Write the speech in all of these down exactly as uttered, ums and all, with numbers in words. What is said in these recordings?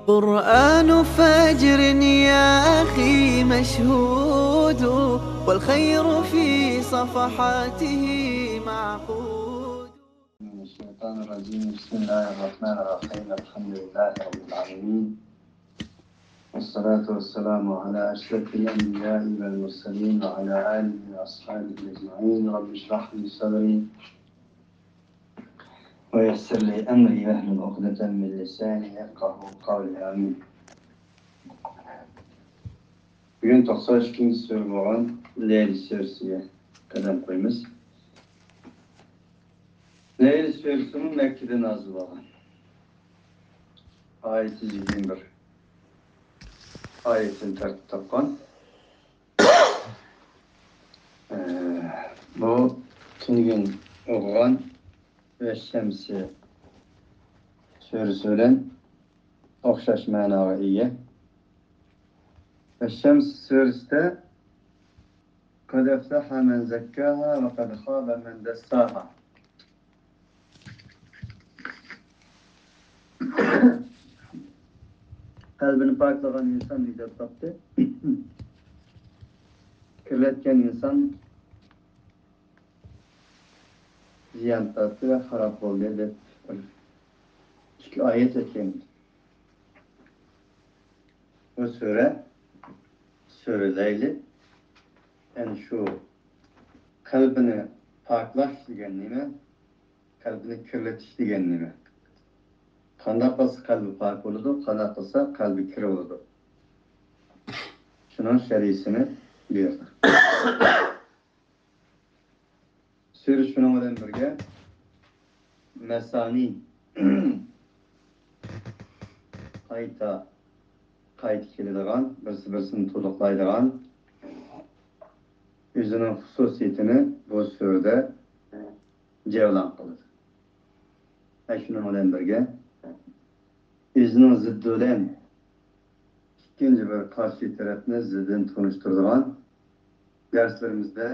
قرآن فجر يا أخي مشهود، والخير في صفحاته معقود. من الشيطان الرجيم. بسم الله الرحمن الرحيم. الحمد لله رب العالمين. والصلاة والسلام على أشرف الأنبياء والمرسلين وعلى آله وأصحابه أجمعين. رب اشرح لي صدري ويسر لي أمري واحلل عقدة من لساني يفقهوا قولي. آمين. بۈگۈن توقسان ئىككىنچى سۈرە بولغان لەيل سۈرىسىگە قەدەم قويىمىز. لەيل سۈرىسىمۇ مەككىدە نازىل بولغان. ئايىتى يىگىرمە بىر ئايەتتىن تەركىب تاپقان. ئە، بۇ تۈنۈگۈن ئوقۇغان ۋەششەمسى سۈرىسى بىلەن ئوخشاش مەناغا ئىگە. ۋەششەمسى سۈرىسىدە قەد ئەفلەھە مەن زەككاھا ۋە قەد خابە مەن دەسساھا. قەلبىنى پاكلىغان ئىنسان نىجات تاپتى. كىرلەتكەن ئىنسان زىيان تارتتى ۋە خاراب بولدى دەپ بىر ئىككى ئايەت ئۆتكەن. بۇ سۈرە، سۈرە لەيلى، يەنى شۇ قەلبىنى پاكلاش دېگەن نېمە؟ قەلبىنى كىرلىتىش دېگەن نېمە؟ قانداق قىلسا قەلبى پاك بولىدۇ، قانداق قىلسا قەلبى كىر بولىدۇ؟ شۇنىڭ شەرھىسىنى بۇيرۇدى. سۈرە شۇنىڭ بىلەن بىرگە مەسانى، قايتا، قايتا كېلىدىغان، بىرسى بىرسىنى تولۇقلايدىغان، ئۆزىنىڭ خۇسۇسىيىتىنى بۇ سۈرىدە جەۋلان قىلىدۇ. ۋە شۇنىڭ بىلەن بىرگە، ئۆزىنىڭ زىددى بىلەن ئىككىنچى بىر قارشى تەرەپنى زىددىنى تونۇشتۇرىدىغان دەرسلىرىمىزدە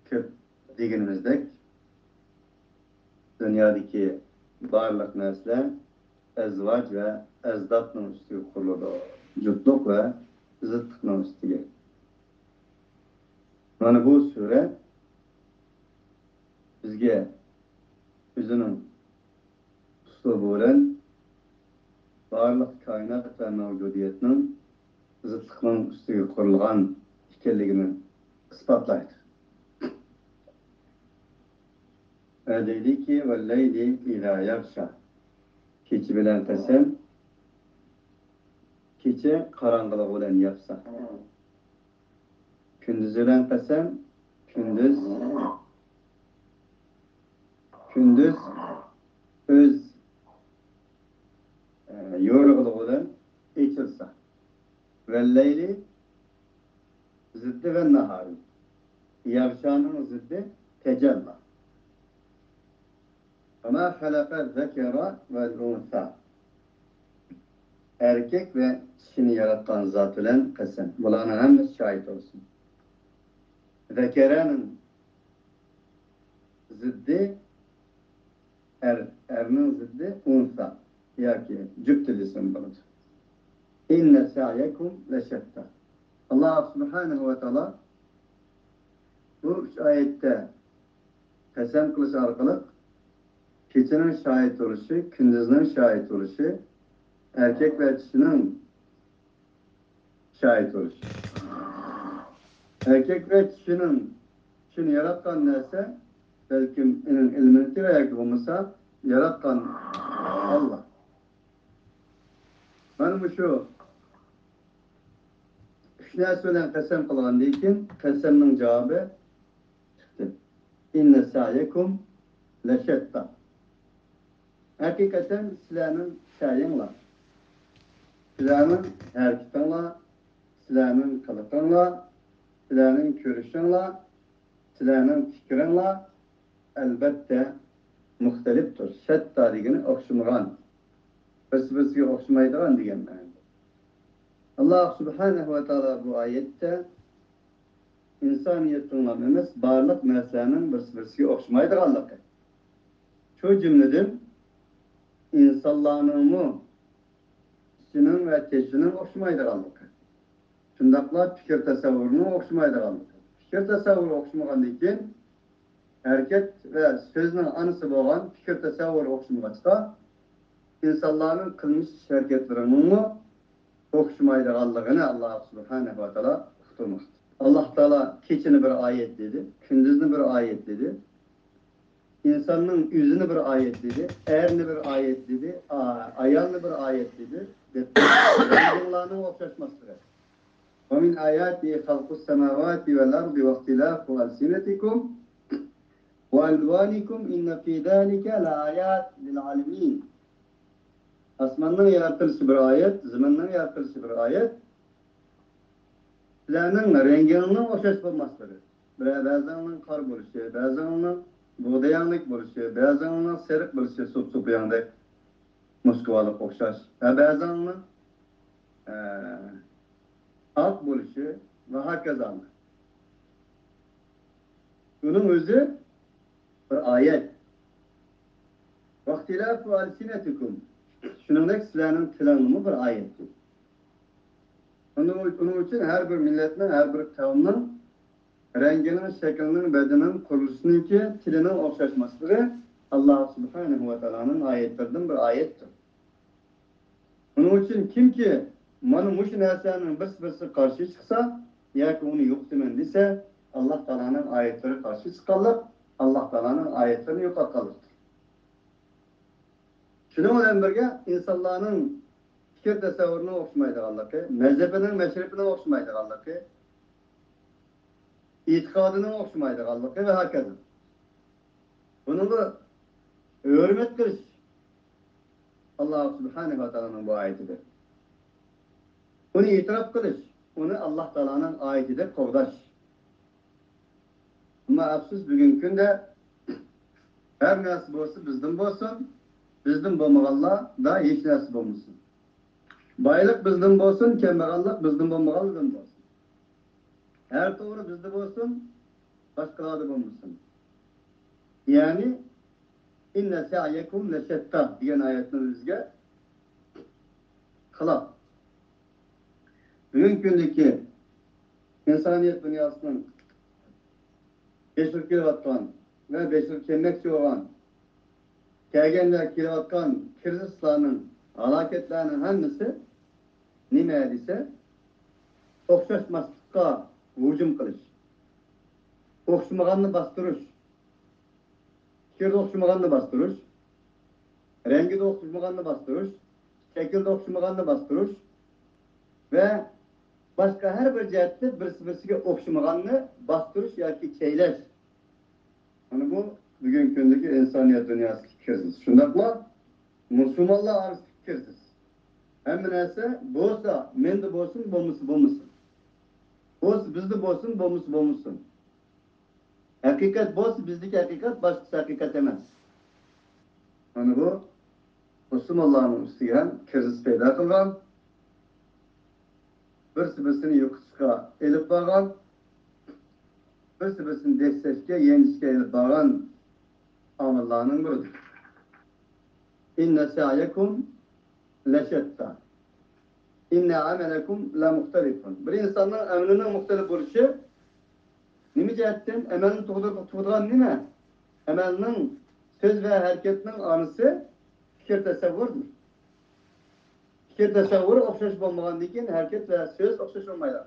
كۆپ دېگىنىمىزدەك، دۇنيادىكى بارلىق نەرسىلەر ئەزۋاج ۋە ئەزدادنىڭ ئۈستىگە قۇرۇلىدۇ، جۈپتلۇق ۋە زىتلىقنىڭ ئۈستىگە. مانا بۇ سۈرە بىزگە ئۆزىنىڭ ئۇسلۇبى بىلەن بارلىق كائىنات ۋە مەۋجۇدىيەتنىڭ زىتلىقنىڭ ئۈستىگە قۇرۇلغان ئىكەنلىكىنى ئىسپاتلايدۇ. ۋە دەيدۇكى، «ۋەللەيلى ئىزا يەغشا»، كېچە بىلەن قەسەم، كېچە قاراڭغۇلۇقى بىلەن ياپسا. كۈندۈز بىلەن قەسەم، كۈندۈز، كۈندۈز ئۆز، ئە، يورۇقلۇقى بىلەن ئېچىلسا. ۋەللەيلى زىددى ۋەنناھارى. يەغشانىڭ زىددى تەجەللا. «ۋەما خەلەقە زەكەرە ۋەل ئۇنسا». ئەركەك ۋە چىشىنى ياراتقان زات بىلەن قەسەم. بۇلارنىڭ ھەممىسى شاھىت بولسۇن. زەكەرەنىڭ زىددى ئەر، ئەرنىڭ زىددى ئۇنسا ياكى جۈپتىلى ئىسىم بولىدۇ. «ئىننە سەئيەكۇم لەشەتتا». ئاللا سۇبھانەھۇ ۋە تائالا بۇ ئۈچ ئايەتتە قەسەم قىلىش ئارقىلىق كېچىنىڭ شاھىت بولۇشى، كۈندۈزنىڭ شاھىت بولۇشى، ئەركەك ۋە چىشىنىڭ شاھىت بولۇشى. ئەركەك ۋە چىشىنىڭ، چىشىنى ياراتقان نەرسە بەلكىم ئۇنىڭ ئىلمىنىڭكى ۋە ياكى بولمىسا ياراتقان ئاللا. مانا مۇشۇ ئۈچ نەرسە بىلەن قەسەم قىلغاندىن كېيىن قەسەمنىڭ جاۋابى چىقتى. «ئىننە سەئيەكۇم لەشەتتا». ھەقىقەتەن سىلەرنىڭ سەئيىڭلار، سىلەرنىڭ ھەرىكىتىڭلار، سىلەرنىڭ قىلىقىڭلار، سىلەرنىڭ كۆرۈشۈڭلار، سىلەرنىڭ پىكرىڭلار ئەلبەتتە مۇختەلىپتۇر. شەتتا دېگىنى ئوخشىمىغان، بىرسى-بىرسىگە ئوخشىمايدىغان دېگەن مەنىدە. ئاللا سۇبھانەھۇ ۋە تائالا بۇ ئايەتتە ئىنسانىيەتنىڭلا ئەمەس، بارلىق نەرسىلەرنىڭ بىرسى-بىرسىگە ئوخشىمايدىغانلىقى، شۇ جۈملىدىن ئىنسانلارنىڭمۇ ئىچىنىڭ ۋە تېشىنىڭ ئوخشىمايدىغانلىقى، شۇنداقلا پىكىر تەسەۋۋۇرنىڭ ئوخشىمايدىغانلىقى. پىكىر تەسەۋۋۇر ئوخشىمىغاندىن كېيىن، ھەرىكەت ۋە سۆزنىڭ ئانىسى بولغان پىكىر تەسەۋۋۇر ئوخشىمىغاچقا، ئىنسانلارنىڭ قىلمىش ئىش ھەرىكەتلىرىنىڭمۇ ئوخشىمايدىغانلىقىنى ئاللا سۇبھانەھۇ ۋە تائالا ئۇقتۇرماقتا. ئاللا تائالا كېچىنى بىر ئايەت دېدى، كۈندۈزنى بىر ئايەت دېدى، ئىنساننىڭ ئۆزىنى بىر ئايەت دېدى، ئەرنى بىر ئايەت دېدى، ئا-، ئايالنى بىر ئايەت دېدى، دەپ، رەڭگىڭلارنىڭ ئوخشاشماسلىقى. ومن آياته خلق السماوات والأرض واختلاف ألسنتكم وألوانكم إن في ذلك لآيات للعالمين. ئاسماننىڭ يارىتىلىشى بىر ئايەت، زېمىننىڭ يارىتىلىشى بىر ئايەت. سىلەرنىڭ رەڭگىڭنىڭ ئوخشاش بولماسلىقى. بىرە-، بەزىڭنىڭ قارا بولۇشى، بەزىڭنىڭ بۇغداياڭلىك بولۇشى، بەزىڭنىڭ سېرىق بولۇشى، سوپسوپىياڭدەك، موسكۋالىق ئوخشاش. ۋە بەزىڭنىڭ، ئە، ئاق بولۇشى ۋە ھاكازا. بۇنىڭ ئۆزى بىر ئايەت. واختلاف ألسنتكم. شۇنىڭدەك سىلەرنىڭ تىلىڭلىمۇ بىر ئايەتتۇر. ئۇنىڭ، ئۇنىڭ ئۈچۈن ھەر بىر مىللەتنىڭ، ھەر بىر قەۋمنىڭ رەڭگىنىڭ، شەكلىنىڭ، بەدىنىنىڭ قۇرۇلۇشىنىڭكى، تىلىنىڭ ئوخشاشماسلىقى ئاللا سۇبھانەھۇ ۋە تائالانىڭ ئايەتلىرىدىن بىر ئايەتتۇر. ئۇنىڭ ئۈچۈن كىمكى مانا مۇشۇ نەرسىلەرنىڭ بىرسى بىرسىگە قارشى چىقسا ياكى ئۇنى يوقىتىمەن دېسە، ئاللا تائالانىڭ ئايەتلىرىگە قارشى چىققانلىق، ئاللا تائالانىڭ ئايەتلىرىنى يوقاتقانلىقتۇر. شۇنىڭ بىلەن بىرگە، ئىنسانلارنىڭ پىكىر تەسەۋۋۇرىنىڭ ئوخشىمايدىغانلىقى، مەزھىپىنىڭ، مەشرىپىنىڭ ئوخشىمايدىغانلىقى، ئېتىقادىنىڭ ئوخشىمايدىغانلىقى ۋە ھاكازا. بۇنىڭغا ھۆرمەت قىلىش ئاللا سۇبھانەھۇ ۋە تائالانىڭ بۇ ئايىتىدە. ئۇنى ئېتىراپ قىلىش، ئۇنى ئاللا تائالانىڭ ئايىتىدەك قوغداش. ئەمما ئەپسۇس، بۈگۈنكى كۈندە ھەر نەرسە بولسا بىزدىن بولسۇن، بىزدىن بولمىغانلاردا ھېچ نەرسە بولمىسۇن. بايلىق بىزدىن بولسۇن، كەمبەغەللىك بىزدىن بولمىغانلاردىن بولسۇن. ھەر توغرا بىزدە بولسۇن، باشقىلاردا بولمىسۇن. يەنى، إن سعيكم لشتى دېگەن ئايەتنىڭ ئۆزىگە خىلاپ. بۈگۈنكى كۈندىكى ئىنسانىيەت دۇنياسىنىڭ بېشىغا كېلىۋاتقان ۋە بېشىغا كەلمەكچى بولغان، كەلگەندە كېلىۋاتقان كىرىزىسلارنىڭ، ھالاكەتلەرنىڭ ھەممىسى نېمە دېسە، ئوخشاشماسلىققا ھۇجۇم قىلىش، ئوخشىمىغاننى باستۇرۇش، پىكىردە ئوخشىمىغاننى باستۇرۇش، رەڭگىدە ئوخشىمىغاننى باستۇرۇش، شەكلىدە ئوخشىمىغاننى باستۇرۇش ۋە باشقا ھەر بىر جەھەتتە بىرسى-بىرسىگە ئوخشىمىغاننى باستۇرۇش ياكى چەيلەش. مانا بۇ بۈگۈنكى كۈندىكى ئىنسانىيەت دۇنياسىدىكى كىرىزىس. شۇنداقلا مۇسۇلمانلار ئارىسىدىكى كىرىزىس. ھەممە نەرسە بولسا مەندە بولسۇن، بولمىسا بولمىسۇن. بولسا بىزدە بولسۇن، بولمىسا بولمىسۇن. ھەقىقەت بولسا بىزدىكى ھەقىقەت، باشقىسى ھەقىقەت ئەمەس. مانا بۇ مۇسۇلمانلارنىڭ ئۈستىگە ھەم كىرىزىس پەيدا قىلغان، بىرسى بىرسىنى يوقىتىشقا ئېلىپ بارغان، بىرسى بىرسىنى دەسسەشكە، يەنچۈشكە ئېلىپ بارغان ئامىللارنىڭ بىرىدۇر. إن سعيكم لشتى إن عملكم لمختلف. بىر ئىنساننىڭ ئەمىلىنىڭ مۇختەلىپ بولۇشى نېمە جەھەتتىن؟ ئەمەلنى تۇغدۇرغان نېمە؟ ئەمەلنىڭ، سۆز ۋە ھەرىكەتنىڭ ئانىسى پىكىر تەسەۋۋۇردۇر. پىكىر تەسەۋۋۇر ئوخشاش بولمىغاندىن كېيىن ھەرىكەت ۋە سۆز ئوخشاش بولمايدۇ.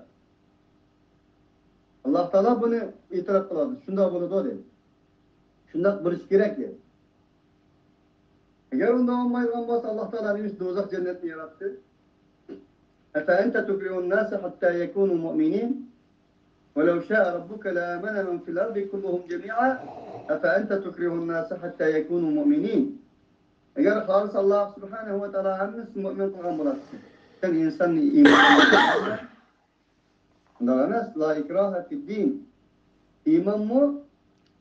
ئاللا تائالا بۇنى ئېتىراپ قىلىۋاتىدۇ. شۇنداق بولىدۇ دەيدۇ. شۇنداق بولۇشى كېرەك دەيدۇ. ئەگەر ئۇنداق بولمايدىغان بولسا، ئاللا تائالا نېمە ئۈچۈن دوزاخ جەننەتنى ياراتتى؟ أفأنت تكره الناس حتى يكونوا مؤمنين ولو شاء ربك لآمن من في الأرض كلهم جميعا أفأنت تكره الناس حتى يكونوا مؤمنين. ئەگەر خالىسا ئاللا سۇبھانەھۇ ۋە تائالا ھەممىسىنى مۆمىن قىلغان بولاتتى، سەن ئىنساننى ئىمان ئۇنداق ئەمەس. لا ئىكراھە فىددىن. ئىمانمۇ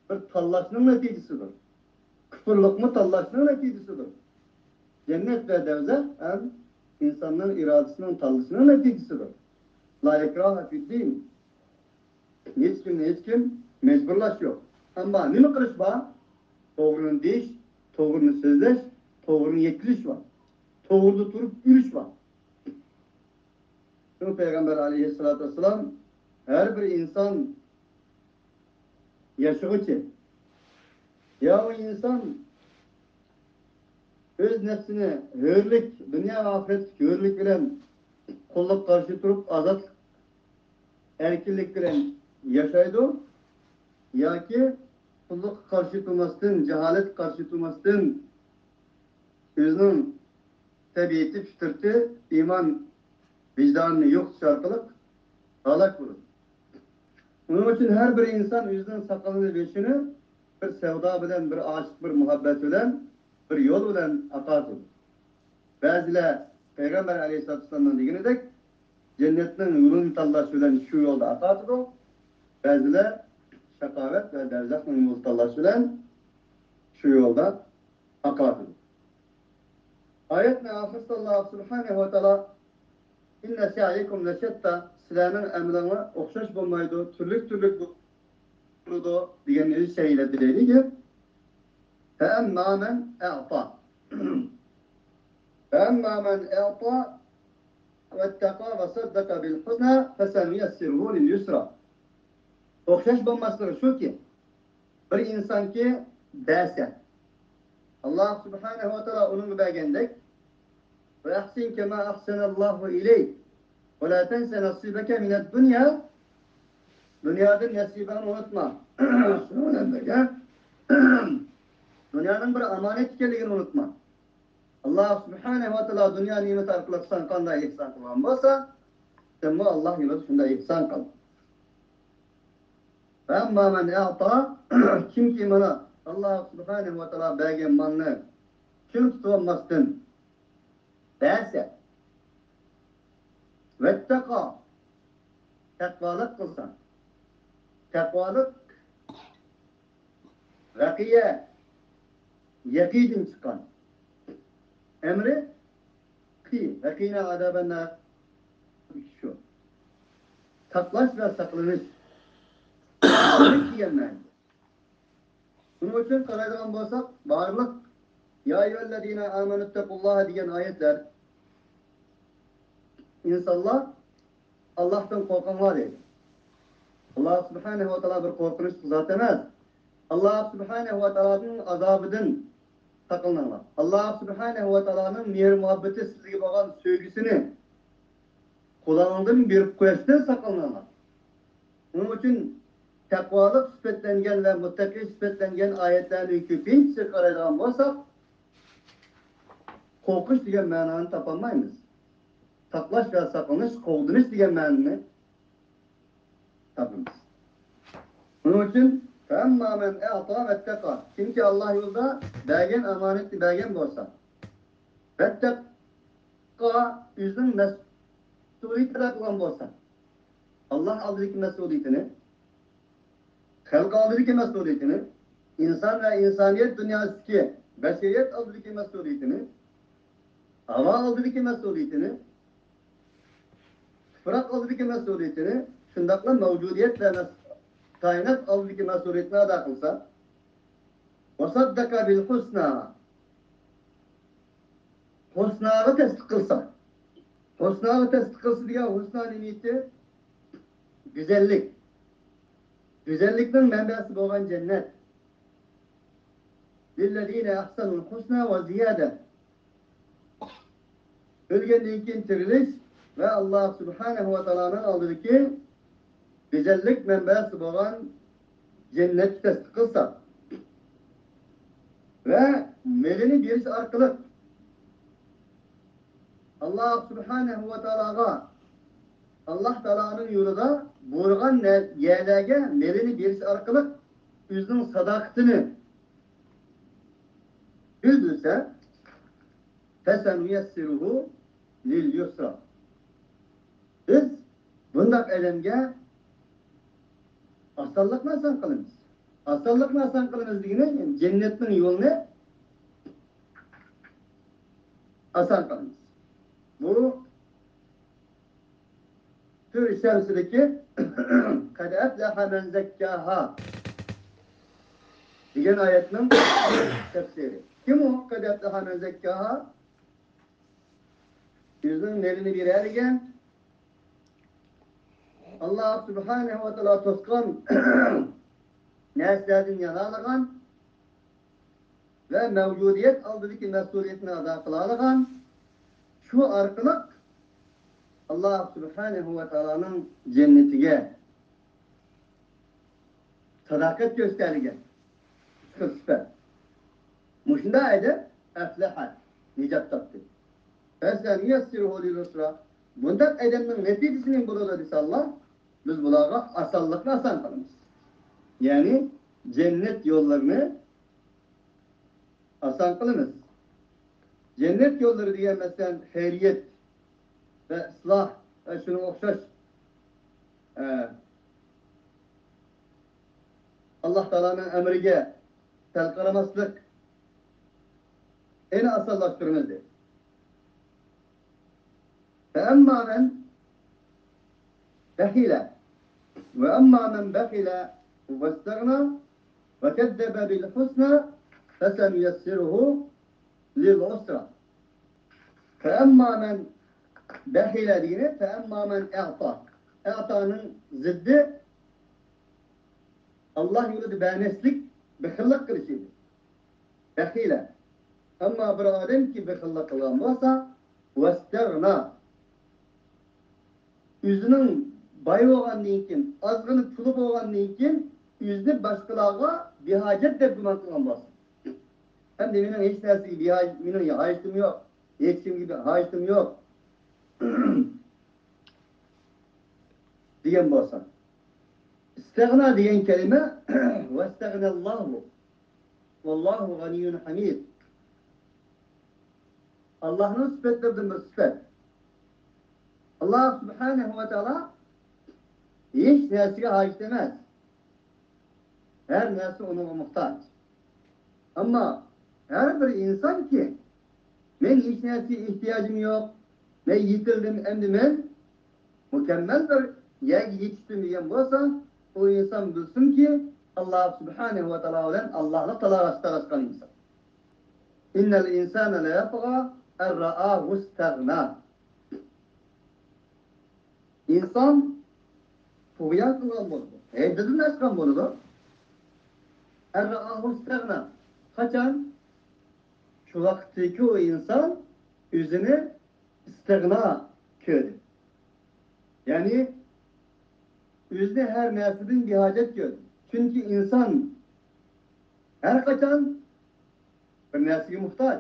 بىر تاللاشنىڭ نەتىجىسىدۇر. كۇپۇرلۇقمۇ تاللاشنىڭ نەتىجىسىدۇر. جەننەت ۋە دەۋزەخ ھەم ئىنساننىڭ ئىرادىسىنىڭ تاللىشىنىڭ نەتىجىسىدۇر. لا ئىكراھە فىددىن. ھېچكىمنى ھېچكىم مەجبۇرلاش يوق. ئەمما نېمە قىلىش بار؟ توغرىنى دېيىش، توغرىنى سۆزلەش، توغرىنى يەتكۈزۈش بار. توغرىدا تۇرۇپ يۈرۈش بار. پەيغەمبەر ئەلەيھىسسالاتۇ ۋەسسالام ھەر بىر ئىنسان ياشىغۇچى، يا ئۇ ئىنسان ئۆز نەپسىنى ھۆرلۈك، دۇنيا ۋە ئاخىرەتلىك ھۆرلۈك بىلەن قۇللۇققا قارشى تۇرۇپ، ئازادلىق، ئەركىنلىك بىلەن ياشايدۇ، ياكى قۇللۇققا قارشى تۇرماستىن، جاھالەتكە قارشى تۇرماستىن، ئۆزىنىڭ تەبىئىتى، پىترىتى، ئىمان ۋىجدانىنى يوقىتىش ئارقىلىق ھالاك بولىدۇ. ئۇنىڭ ئۈچۈن ھەر بىر ئىنسان ئۆزىنىڭ ساقىلىنى، بېشىنى بىر سەۋدا بىلەن، بىر ئاشىق، بىر مۇھەببەت بىلەن، بىر يول بىلەن ئاقارتىدۇ. بەزىلەر پەيغەمبەر ئەلەيھىسسالاتۇ ۋەسسالامنىڭ دېگىنىدەك جەننەتنىڭ يولىنى تاللاش بىلەن شۇ يولدا ئاقارتىدۇ. بەزىلەر شاقاۋەت ۋە دەرزەخنىڭ يولىنى تاللاش بىلەن شۇ يولدا ئاقارتىدۇ. ئايەتنىڭ ئاخىرىدا ئاللا سۇبھانەھۇ ۋە تائالا، «ئىننە سەئيەكۇم لەشەتتا»، سىلەرنىڭ ئەمىلىڭلار ئوخشاش بولمايدۇ، تۈرلۈك-تۈرلۈك بولىدۇ دېگەننى ئۆزى شەرھلەپ بېرەيلى. فەئەمما مەن ئەئتا. فەئەمما مەن ئەئتا ۋەتتەقا ۋەسەددەقە بىل ھۇسنا فەسەنۇيەسسىرۇھۇ لىل يۇسرا. ئوخشاش بولماسلىقى شۇكى، بىر ئىنسانكى بەرسە، ئاللا سۇبھانەھۇ ۋە تائالا ئۇنىڭغا بەرگەندەك، «ۋە ئەھسىن كەما ئەھسەنەللاھۇ ئىلەيك، ۋە لا تەنسە نەسىبەكە مىنەد دۇنيا»، دۇنيادىن نەسىبەڭنى ئۇنتۇما. شۇنىڭ بىلەن بىرگە، دۇنيانىڭ بىر ئامانەت ئىكەنلىكىنى ئۇنتۇما. ئاللا سۇبھانەھۇ ۋە تائالا دۇنيا نېمىتى ئارقىلىق ساڭا قانداق ئېھسان قىلغان بولسا، سەنمۇ ئاللا يولىدا شۇنداق ئېھسان قىل. فەئەمما مەن ئەئتا، كىمكى مانا ئاللا سۇبھانەھۇ ۋە تائالا بەرگەن مالنى چىڭ تۇتۇۋالماستىن بەرسە، ۋەتتەقا، تەقۋالىق قىلسا، تەقۋالىق ۋەقىيە، يەقىدىن چىققان. ئەمرى قى، ۋەقىنى ئادابەننار شۇ. ساقلاش ۋە ساقلىنىش دېگەن مەنىدە. بۇنىڭ ئۈچۈن قارايدىغان بولساق، بارلىق «يا ئەييۇھەللەزىنە ئامەنۇتتەقۇللاھە» دېگەن ئايەتلەر، ئىنسانلار، ئاللاھتىن قورقۇڭلار دەيدۇ. ئاللا سۇبھانەھۇ ۋە تائالا بىر قورقۇنچلۇق زات ئەمەس. ئاللا سۇبھانەھۇ ۋە تائالانىڭ ئازابىدىن ساقلىنىڭلار. ئاللا سۇبھانەھۇ ۋە تائالانىڭ مېھىر-مۇھەببىتى، سىزگە بولغان سۆيگۈسىنى قۇلاقىڭدىن بېرىپ قويۇشتىن ساقلىنىڭلار. ئۇنىڭ ئۈچۈن تەقۋالىق سۈپەتلەنگەن ۋە مۇتتەقى سۈپەتلەنگەن ئايەتلەرنىڭ كۆپىنچىسىگە قارايدىغان بولساق، قورقۇش دېگەن مەنانى تاپالمايمىز. ساقلاش ۋە ساقلىنىش، قوغدىنىش دېگەن مەنىنى تاپىمىز. ئۇنىڭ ئۈچۈن، فەئەمما مەن ئەئتا ۋەتتەقا، كىمكى ئاللا يولىدا بەرگەن ئامانەتنى بەرگەن بولسا، ۋەتتەقا، ئۆزىنىڭ مەسئۇلىيىتىنى ئادا قىلغان بولسا، ئاللا ئالدىدىكى مەسئۇلىيىتىنى، خەلق ئالدىدىكى مەسئۇلىيىتىنى، ئىنسان ۋە ئىنسانىيەت دۇنياسىدىكى بەشەرىيەت ئالدىدىكى مەسئۇلىيىتىنى، ھاۋا ئالدىدىكى مەسئۇلىيىتىنى، تۇپراق ئالدىدىكى مەسئۇلىيىتىنى، شۇنداقلا مەۋجۇدىيەت ۋە مەس-، كائىنات ئالدىدىكى مەسئۇلىيىتىنى ئادا قىلسا، ۋەسەددەقە بىل ھۇسنا، ھۇسناغا تەستىق قىلسا. ھۇسناغا تەستىق قىلسا دېگەن ھۇسنا نېمىتى؟ گۈزەللىك. گۈزەللىكنىڭ مەنبەسى بولغان جەننەت. لىللەزىنە ئەھسەنۇل ھۇسنا ۋە زىيادە. ئۆلگەندىن كېيىن تىرىلىش ۋە ئاللا سۇبھانەھۇ ۋە تائالانىڭ ئالدىدىكى گۈزەللىك مەنبەسى بولغان جەننەتكە تەستىق قىلسا ۋە مېلىنى بېرىش ئارقىلىق ئاللا سۇبھانەھۇ ۋە تائالاغا، ئاللا تائالانىڭ يولىدا بۇيرۇغان نە-، يەرلەرگە مېلىنى بېرىش ئارقىلىق ئۆزىنىڭ ساداقىتىنى بىلدۈرسە، فەسەنۇيەسسىرۇھۇ لىل يۇسرا. بىز بۇنداق ئادەمگە ئاسانلىقنى ئاسان قىلىمىز. ئاسانلىقنى ئاسان قىلىمىز دېگىنى، جەننەتنىڭ يولىنى ئاسان قىلىمىز. بۇ سۈرە شەمسىدىكى قەد ئەفلەھە مەن زەككاھا دېگەن ئايەتنىڭ تەپسىرى. كىم ئۇ قەد ئەفلەھە مەن زەككاھا؟ ئۆزىنىڭ مېلىنى بېرەلىگەن، ئاللا سۇبھانەھۇ ۋە تائالا توسقان نەرسىلەردىن يانالىغان ۋە مەۋجۇدىيەت ئالدىدىكى مەسئۇلىيەتنى ئادا قىلالىغان، شۇ ئارقىلىق ئاللا سۇبھانەھۇ ۋە تائالانىڭ جەننىتىگە ساداقەت كۆرسىتەلىگەن ئۈچ خىل سۈپەت. مۇشۇنداق ئادەم ئەفلەھە، نىجات تاپتى. فَسَنُيَسِّرُهُ لِلْيُسْرَى. بۇنداق ئادەمنىڭ نەتىجىسى نېمە بولىدۇ دېسە، ئاللا، بىز بۇلارغا ئاسانلىقنى ئاسان قىلىمىز. يەنى جەننەت يوللىرىنى ئاسان قىلىمىز. جەننەت يوللىرى دېگەن، مەسىلەن، خەيرىيەت ۋە ئىسلاھ ۋە شۇنىڭغا ئوخشاش، ئە، ئاللا تائالانىڭ ئەمرىگە سەل قارىماسلىق، ئېنى ئاسانلاشتۇرىمىز دېدى. فَأَمَّا مَنْ بَخِلَ، وَأَمَّا مَنْ بَخِلَ وَاسْتَغْنَى وَكَذَّبَ بِالْحُسْنَى فَسَنُيَسِّرُهُ لِلْعُسْرَى. فَأَمَّا مَنْ بَخِلَ دېگىنى فَأَمَّا مَنْ أَعْطَى. ئەتانىڭ زىددى، ئاللا يولىدا بەرمەسلىك، بېخىللىق قىلىش ئىدى. بەخىلە. ئەمما بىر ئادەمكى بېخىللىق قىلغان بولسا، ۋەستەغنا، ئۆزىنىڭ باي بولغاندىن كېيىن، ئازغىنە پۇلى بولغاندىن كېيىن، ئۆزىنى باشقىلارغا بىھاجەت دەپ گۇمان قىلغان بولسا، ئەمدى مېنىڭ ھېچ نەرسىگە بىھاج-، مېنىڭ ھاجىتىم يوق، ھېچكىمگە ھاجىتىم يوق دېگەن بولسا، ئىستەغنا دېگەن كەلىمە، ۋەستەغنەللاھۇ، ۋەللاھۇ غەنىييۇن ھەمىد. ئاللاھنىڭ سۈپەتلىرىدىن بىر سۈپەت. ئاللاھ سۇبھانەھۇ ۋە تائالا ھېچ نەرسىگە ھاجەت ئەمەس. ھەر نەرسە ئۇنىڭغا موھتاج. ئەمما ھەر بىر ئىنسانكى، مەن ھېچ نەرسىگە ئېھتىياجىم يوق، مەن يېتىلدىم، ئەمدى مەن مۇكەممەل بىر يەرگە يېتىشتىم دېگەن بولسا، ئۇ ئىنسان بىلسۇنكى، ئاللاھ سۇبھانەھۇ ۋە تائالا بىلەن ئاللاھلىق تالاش-تارتىشقان ئىنسان. إن الإنسان ليطغى أن رآه استغنى. ئىنسان تۇغيان قىلغان بولىدۇ، ھەددىدىن ئاشقان بولىدۇ. أن رآه استغنى. قاچان؟ شۇ ۋاقىتتىكى ئۇ ئىنسان ئۆزىنى ئىستىغنا كۆردى. يەنى ئۆزىنى ھەر نەرسىدىن بىھاجەت كۆردى. چۈنكى ئىنسان ھەر قاچان بىر نەرسىگە موھتاج.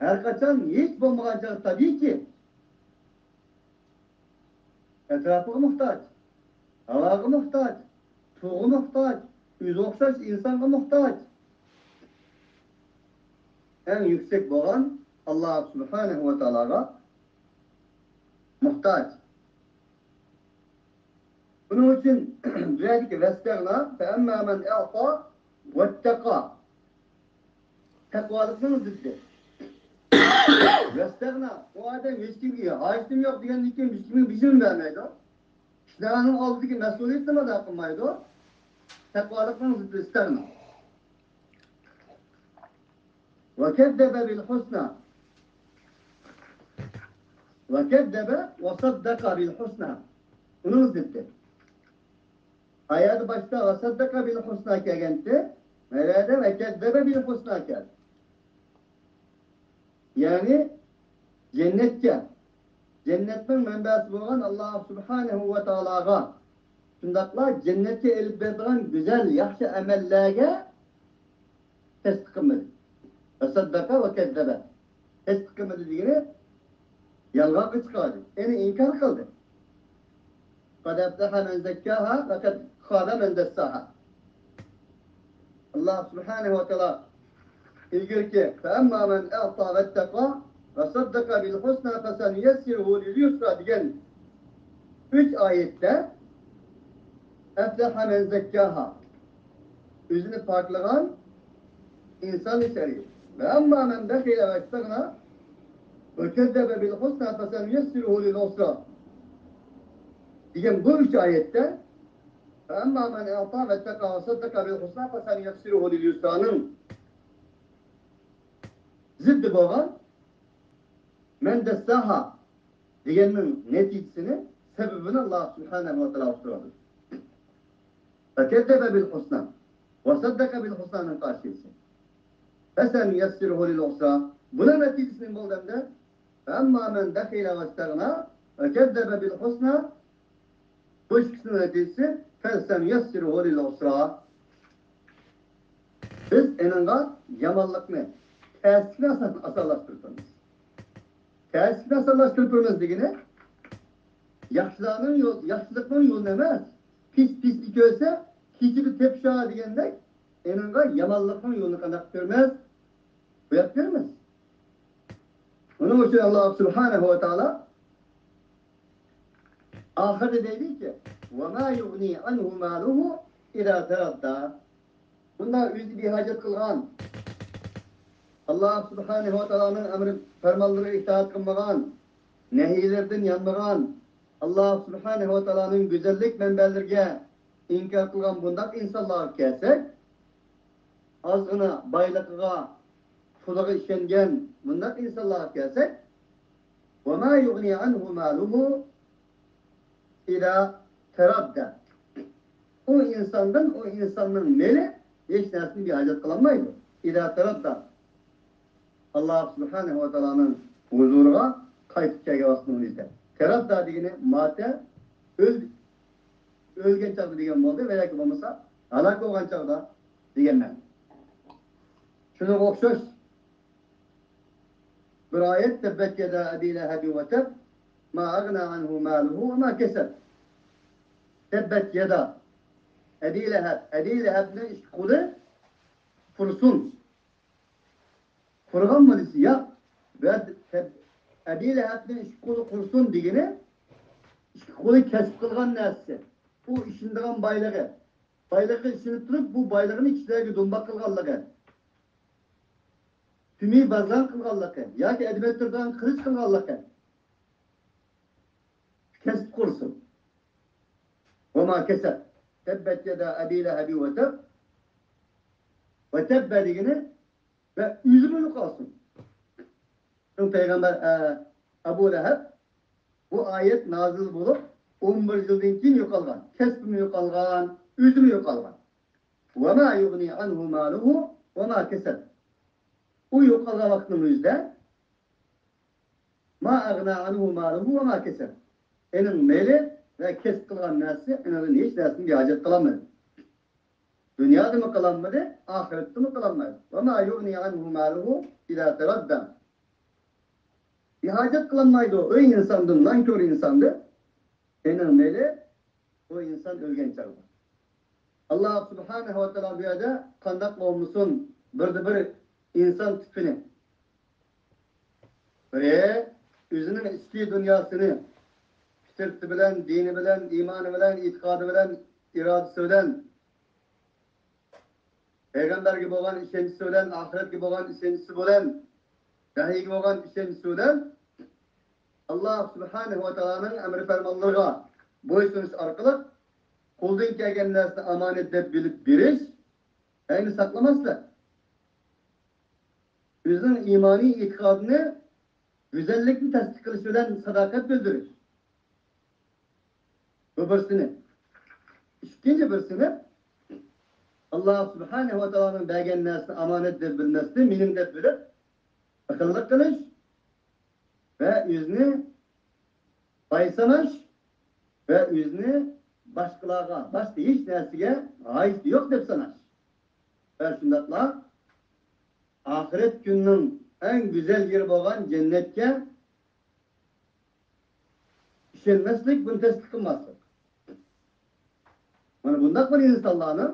ھەر قاچان ھېچ بولمىغان چاغدا تەبىئىيكى ئەتراپىغا موھتاج، ھاۋاغا موھتاج، سۇغا موھتاج، ئۆزىگە ئوخشاش ئىنسانغا موھتاج. ئەڭ يۈكسەك بولغان ئاللاھ سۇبھانەھۇ ۋە تائالاغا موھتاج. بۇنىڭ ئۈچۈن بۇ يەردىكى ۋەستەغنا، فەئەمما مەن ئەئتە ۋەتتەقا. تەقۋالىقنىڭ زىددى. ۋەستەغنا، ئۇ ئادەم ھېچكىمگە ھاجىتىم يوق دېگەندىن كېيىن ھېچكىمنىڭ بېشىنى بەرمەيدۇ. ئىشلارنىڭ ئالدىدىكى مەسئۇلىيەتنىمۇ ئادا قىلمايدۇ. تەقۋالىقنىڭ زىددى ئىستەغنا. ۋەكەززەبە بىل ھۇسنا. ۋەكەززەبە ۋەسەددەقە بىل ھۇسنا. ئۇنىڭ زىددى. ئايەتتە باشتا ۋەسەددەقە بىل ھۇسنا كەلگەنتى، مەۋەدە ۋەكەززەبە بىل ھۇسنا كەلدى. يەنى جەننەتكە، جەننەتنىڭ مەنبەسى بولغان ئاللاھ سۇبھانەھۇ ۋە تائالاغا، شۇنداقلا جەننەتكە ئېلىپ بېرىدىغان گۈزەل، ياخشى ئەمەللەرگە تەستىق قىلمىدى. ۋەسەددەقە ۋەكەززەبە. تەستىق قىلمىدى دېگىنى يالغانغا چىقاردى. يەنى ئىنكار قىلدى. قەد ئەفلەھە مەن زەككاھا ۋە قەد خابە مەن دەسساھا. ئاللاھ سۇبھانەھۇ ۋە تائالا ئىلگىرىكى فەئەمما مەن ئەئتە ۋەتتەقا ۋەسەددەقە بىل ھۇسنا فەسەنۇيەسسىرۇھۇ لىل يۇسرا دېگەن ئۈچ ئايەتتە ئەفلەھە مەن زەككاھا، ئۆزىنى پاكلىغان ئىنسان ئىشلىرى. ۋە ئەمما مەن بەخىلە ۋەستەغنا ۋەكەززەبە بىل ھۇسنا فەسەنۇيەسسىرۇھۇ لىل ئۇسرا دېگەن بۇ ئۈچ ئايەتتە ۋە ئەمما مەن ئەئتە ۋەتتەقا ۋەسەددەقە بىل ھۇسنا فەسەنۇيەسسىرۇھۇ لىل يۇسرانىڭ زىددى بولغان مەن دەسساھا دېگەننىڭ نەتىجىسىنى سەۋەبىنى ئاللا سۇبھانەھۇ ۋە تائالا ئۇقتۇرىدۇ. فكذب بالحسنى وصدق بالحسنى نىڭ قارشىسى. فسنيسره للعسرى. بۇنىڭ نەتىجىسى نېمە بولدى ئەمدى؟ فأما من بخل واستغنى وكذب بالحسنى. بۇ ئىككىسىنىڭ نەتىجىسى فسنيسره للعسرى. بىز ئېنىڭغا يامانلىقنى، تەسلىكنى ئاسان-، ئاسانلاشتۇرۇپ تۇرىمىز. تەسلىكنى ئاسانلاشتۇرۇپ تۇرىمىز دېگىنى، ياخشىلارنىڭ يول-، ياخشىلىقنىڭ يولىنى ئەمەس، پىس پىسنى كۆرسە، كېچىدە تېپىشا دېگەندەك، ئېنىڭغا يامانلىقنىڭ يولىنى قانداق كۆرىمىز؟ بوياپ كۆرىمىز. ئۇنىڭ ئۈچۈن ئاللا سۇبھانەھۇ ۋە تائالا ئاخىرىدا دەيدىكى، وما يغني عنه ماله إذا تردى. بۇنداق ئۆزى بىھاجەت قىلغان، ئاللا سۇبھانەھۇ ۋە تائالانىڭ ئەمرى پەرمانلىرىغا ئىتائەت قىلمىغان، نەھىيلىرىدىن يانمىغان، ئاللا سۇبھانەھۇ ۋە تائالانىڭ گۈزەللىك مەنبەلىرىگە ئىنكار قىلغان بۇنداق ئىنسانلارغا كەلسەك، ئازغىنا بايلىقىغا، پۇلىغا ئىشەنگەن بۇنداق ئىنسانلارغا كەلسەك، وما يغني عنه ماله إذا تردى. ئۇ ئىنساندىن ئۇ ئىنساننىڭ مېلى ھېچ نەرسىدىن بىھاجەت قىلالمايدۇ. ئىزا تەرەددا. ئاللا سۇبھانەھۇ ۋە تائالانىڭ ھۇزۇرىغا قايتىپ كەلگەن ۋاقتىنىڭ ئۆزىدە. تەرەددا دېگىنى ماتە، ئۆل-، ئۆلگەن چاغدا دېگەن بولدى ۋە ياكى بولمىسا ھالاك بولغان چاغدا دېگەن مەنە. شۇنىڭغا ئوخشاش بىر ئايەت، تەببەت يەدا ئەبى لەھەبىن ۋە تەب، ما ئەغنا ئەنھۇ مالۇھۇ ۋە ما كەسەب. تەببەت يەدا ئەبى لەھەب، ئەبى لەھەبنىڭ ئىككى قولى قۇرۇسۇن. قۇرۇغانمۇ دېسە، ياق. ۋە تەب-، ئەبى لەھەبنىڭ ئىككى قولى قۇرۇسۇن دېگىنى، ئىككى قولى كەسىپ قىلغان نەرسىسى. ئۇ ئىشىنىدىغان بايلىقى. بايلىققا ئىشىنىپ تۇرۇپ، بۇ بايلىقىنى كىشىلەرگە دۇمباق قىلغانلىقى. تۈمى بازلان قىلغانلىقى ياكى ئەدمەتتۈردان قىلىچ قىلغانلىقى. كەسىپ قۇرسۇن. ۋە ما كەسەب. تەببەت يەدا ئەبى لەھەبىن ۋە تەب. ۋە تەببە دېگىنى ۋە ئۆزىمۇ يوقالسۇن. شۇڭا پەيغەمبەر، ئە، ئەبۇ لەھەب بۇ ئايەت نازىل بولۇپ، ئون بىر يىلدىن كېيىن يوقالغان. كەسپىمۇ يوقالغان، ئۆزىمۇ يوقالغان. ۋە ما يۇغنى ئەنھۇ مالۇھۇ ۋە ما كەسەب. ئۇ يوقالغان ۋاقىتنىڭ ئۆزىدە، ما ئەغنا ئەنھۇ مالۇھۇ ۋە ما كەسەب. ئېنىڭ مېلى ۋە كەسىپ قىلغان نەرسىسى ئېنىڭدىن ھېچ نەرسىنى بىھاجەت قىلالمىدى. دۇنيادىمۇ قىلالمىدى، ئاخىرەتتىمۇ قىلالمايدۇ. ۋە ما يۇغنى ئەنھۇ مالۇھۇ ئىزا تەرەددا. بىھاجەت قىلالمايدۇ ئۆي ئىنساندىن، نانكور ئىنساندىن. ئېنىڭ مېلى ئۇ ئىنسان ئۆلگەن چاغدا. ئاللا سۇبھانەھۇ ۋە تائالا بۇ يەردە قانداق بولمىسۇن، بىردە بىر ئىنسان تىپىنى، بىرى ئۆزىنىڭ ئىچكى دۇنياسىنى، پىترىتى بىلەن، دىنى بىلەن، ئىمانى بىلەن، ئېتىقادى بىلەن، ئىرادىسى بىلەن، پەيغەمبەرگە بولغان ئىشەنچىسى بىلەن، ئاخىرەتكە بولغان ئىشەنچىسى بىلەن، ۋەھىيگە بولغان ئىشەنچىسى بىلەن، ئاللا سۇبھانەھۇ ۋە تائالانىڭ ئەمرى پەرمانلىرىغا بويسۇنۇش ئارقىلىق قولدىن كەلگەن نەرسىنى ئامانەت دەپ بىلىپ بېرىش، ئەينى ساقلىماسلىق. ئۆزىنىڭ ئىمانىي ئېتىقادىنى گۈزەللىكنى تەستىق قىلىش بىلەن ساداقەت بىلدۈرۈش. بۇ بىر سىنىپ. ئىككىنچى بىر سىنىپ، ئاللا سۇبھانەھۇ ۋە تائالانىڭ بەرگەن نەرسىنى ئامانەت دەپ بىلمەستىن، مېنىڭ دەپ بىلىپ، بېخىللىق قىلىش ۋە ئۆزىنى باي ساناش ۋە ئۆزىنى باشقىلارغا، باشقا ھېچ نەرسىگە ھاجىتى يوق دەپ ساناش. ۋە شۇنداقلا ئاخىرەت كۈنىنىڭ ئەڭ گۈزەل يېرى بولغان جەننەتكە ئىشەنمەسلىك، بۇنى تەستىق قىلماسلىق. مانا بۇنداق بىر ئىنسانلارنىڭ